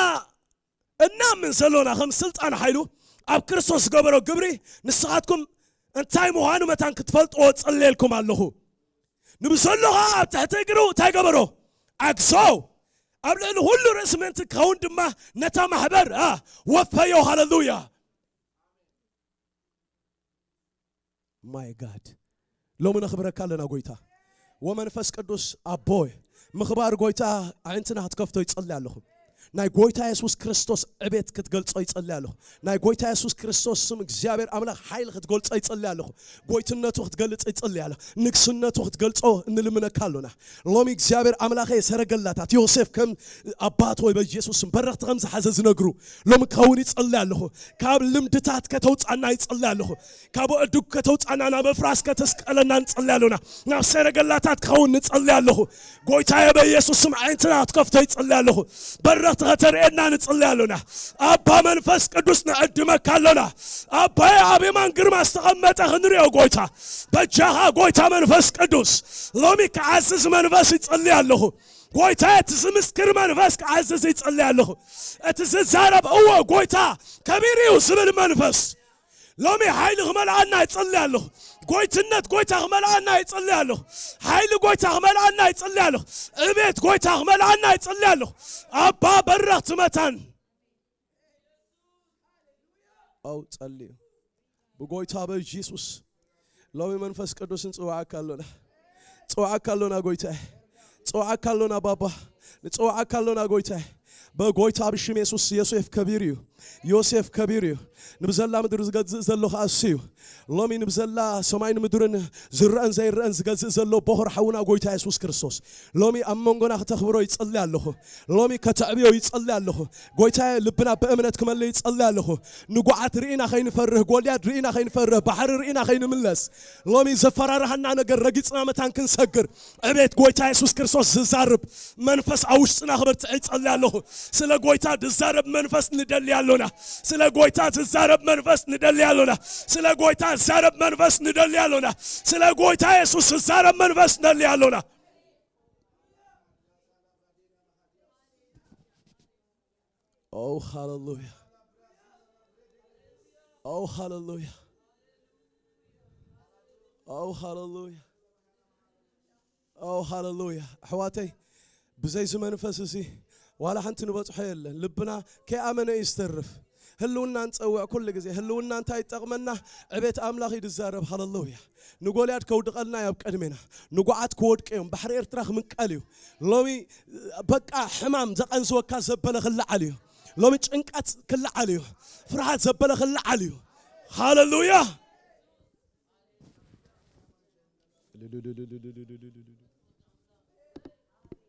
እናምን ዘሎና ከም ስልጣን ሓይሉ ኣብ ክርስቶስ ዝገበሮ ግብሪ ንስኻትኩም እንታይ ምዃኑ መታን ክትፈልጥዎ ጸልየልኩም ኣለኹ። ንብዘሎ ኸዓ ኣብ ትሕቲ እግሩ እንታይ ገበሮ? ኣግዞ። ኣብ ልዕሊ ኩሉ ርእሲ ምእንቲ ክኸውን ድማ ነታ ማሕበር ወፈዮ። ሃለሉያ። ማይ ጋድ ሎሚ ነኽብረካ ኣለና ጎይታ። ወመንፈስ ቅዱስ ኣቦ ምኽባር ጎይታ ኣዒንትና ክትከፍቶ ይጸሊ ኣለኹ። ናይ ጎይታ የሱስ ክርስቶስ ዕቤት ክትገልጾ ይጸሊ ኣለኹ። ናይ ጎይታ የሱስ ክርስቶስ ስም እግዚኣብሔር ኣምላኽ ሓይሊ ክትገልጾ ይጸሊ ኣለኹ። ጎይትነቱ ክትገልጽ ይጸሊ ኣለኹ። ንግስነቱ ክትገልጾ እንልምነካ ኣሎና። ሎሚ እግዚኣብሔር ኣምላኸ ሰረገላታት ዮሴፍ ከም ኣባት ወይ በኢየሱስ ስም በረኽቲ ከም ዝሓዘ ዝነግሩ ሎሚ ክኸውን ይጸሊ ኣለኹ። ካብ ልምድታት ከተውጻና ይጸሊ ኣለኹ። ካብ ኣእዱግ ከተውጻና ናብ ኣፍራስ ከተስቀለና ንጸሊ ኣሎና። ናብ ሰረገላታት ክኸውን ንጸሊ ኣለኹ። ጎይታየ በኢየሱስ ስም ዓይንትና ክትከፍቶ ይጸሊ ኣለኹ። በረኽቲ ክትተርእየና ንጽሊ ኣሎና። ኣባ መንፈስ ቅዱስ ንዕድመካ ኣሎና። ኣባየ ኣብ የማን ግርማ ዝተቐመጠ ክንሪኦ ጎይታ፣ በጃኻ ጎይታ መንፈስ ቅዱስ ሎሚ ክዓዝዝ መንፈስ ይጸሊ ኣለኹ። ጎይታ እቲ ዝምስክር መንፈስ ክዓዝዝ ይጸሊ ኣለኹ። እቲ ዝዛረብ እወ ጎይታ ከቢር እዩ ዝብል መንፈስ ሎሚ ሓይሊ ክመልኣና ይጸሊ ኣለኹ። ጎይትነት ጎይታ ክመልኣና ይጸሊ ኣለኹ። ሓይሊ ጎይታ ክመልኣና ይጸሊ ኣለኹ። ዕቤት ጎይታ ክመልኣና ይጸሊ ኣለኹ። ኣባ በረኽቲ መታን ኣው ጸልዩ ብጎይታ በኢየሱስ ሎሚ መንፈስ ቅዱስ ንጽዋዓካ ኣሎና። ጽዋዓካ ኣሎና ጎይታ። ጽዋዓካ ኣሎና ባባ። ንጽዋዓካ ኣሎና ጎይታ። በጎይታ ብሽም የሱስ ዮሴፍ ከቢር እዩ። ዮሴፍ ከቢር እዩ። ንብዘላ ምድሪ ዝገዝእ ዘሎ ከኣሱ እዩ። ሎሚ ንብዘላ ሰማይን ምድርን ዝረአን ዘይረአን ዝገዝእ ዘሎ ቦኽር ሓውና ጎይታ የሱስ ክርስቶስ ሎሚ ኣብ መንጎና ክተኽብሮ ይጸሊ ኣለኹ። ሎሚ ከተዕብዮ ይጸሊ ኣለኹ። ጎይታየ ልብና ብእምነት ክመልእ ይጸሊ ኣለኹ። ንጉዓት ርኢና ከይንፈርህ፣ ጎልያድ ርኢና ከይንፈርህ፣ ባሕሪ ርኢና ከይንምለስ፣ ሎሚ ዘፈራርሃና ነገር ረጊጽና መታን ክንሰግር፣ ዕቤት ጎይታ የሱስ ክርስቶስ ዝዛርብ መንፈስ ኣብ ውሽጥና ክበርትዕ ይጸሊ ኣለኹ። ስለ ጎይታ ዝዛረብ መንፈስ ንደሊ ኣሎና። ስለ ጎይታ ዝዛረብ መንፈስ ንደሊ ኣሎና። ስለ ጎይታ ዝዛረብ መንፈስ ንደሊ ኣሎና። ስለ ጎይታ የሱስ ዝዛረብ መንፈስ ንደሊ ኣሎና። ኦ ሃሌሉያ። ኦ ሃሌሉያ። ኦ ሃሌሉያ። ኦ ሃሌሉያ። ኣሕዋተይ ብዘይ እዚ መንፈስ እዚ ዋላ ሓንቲ ንበጽሖ የለን። ልብና ከይኣመነ እዩ ዝተርፍ። ህልውና ንጸውዕ ኩሉ ግዜ። ህልውና እንታይ ይጠቕመና? ዕቤት ኣምላኽ እዩ ዝዛረብ። ሃሌሉያ። ንጎልያድ ከውድቐልና እዩ ኣብ ቅድሜና። ንጉዓት ክወድቁ እዮም። ባሕሪ ኤርትራ ክምንቀል እዩ። ሎሚ በቃ ሕማም ዘቐንዝወካ ዘበለ ክለዓል እዩ። ሎሚ ጭንቀት ክለዓል እዩ። ፍርሃት ዘበለ ክለዓል እዩ። ሃሌሉያ።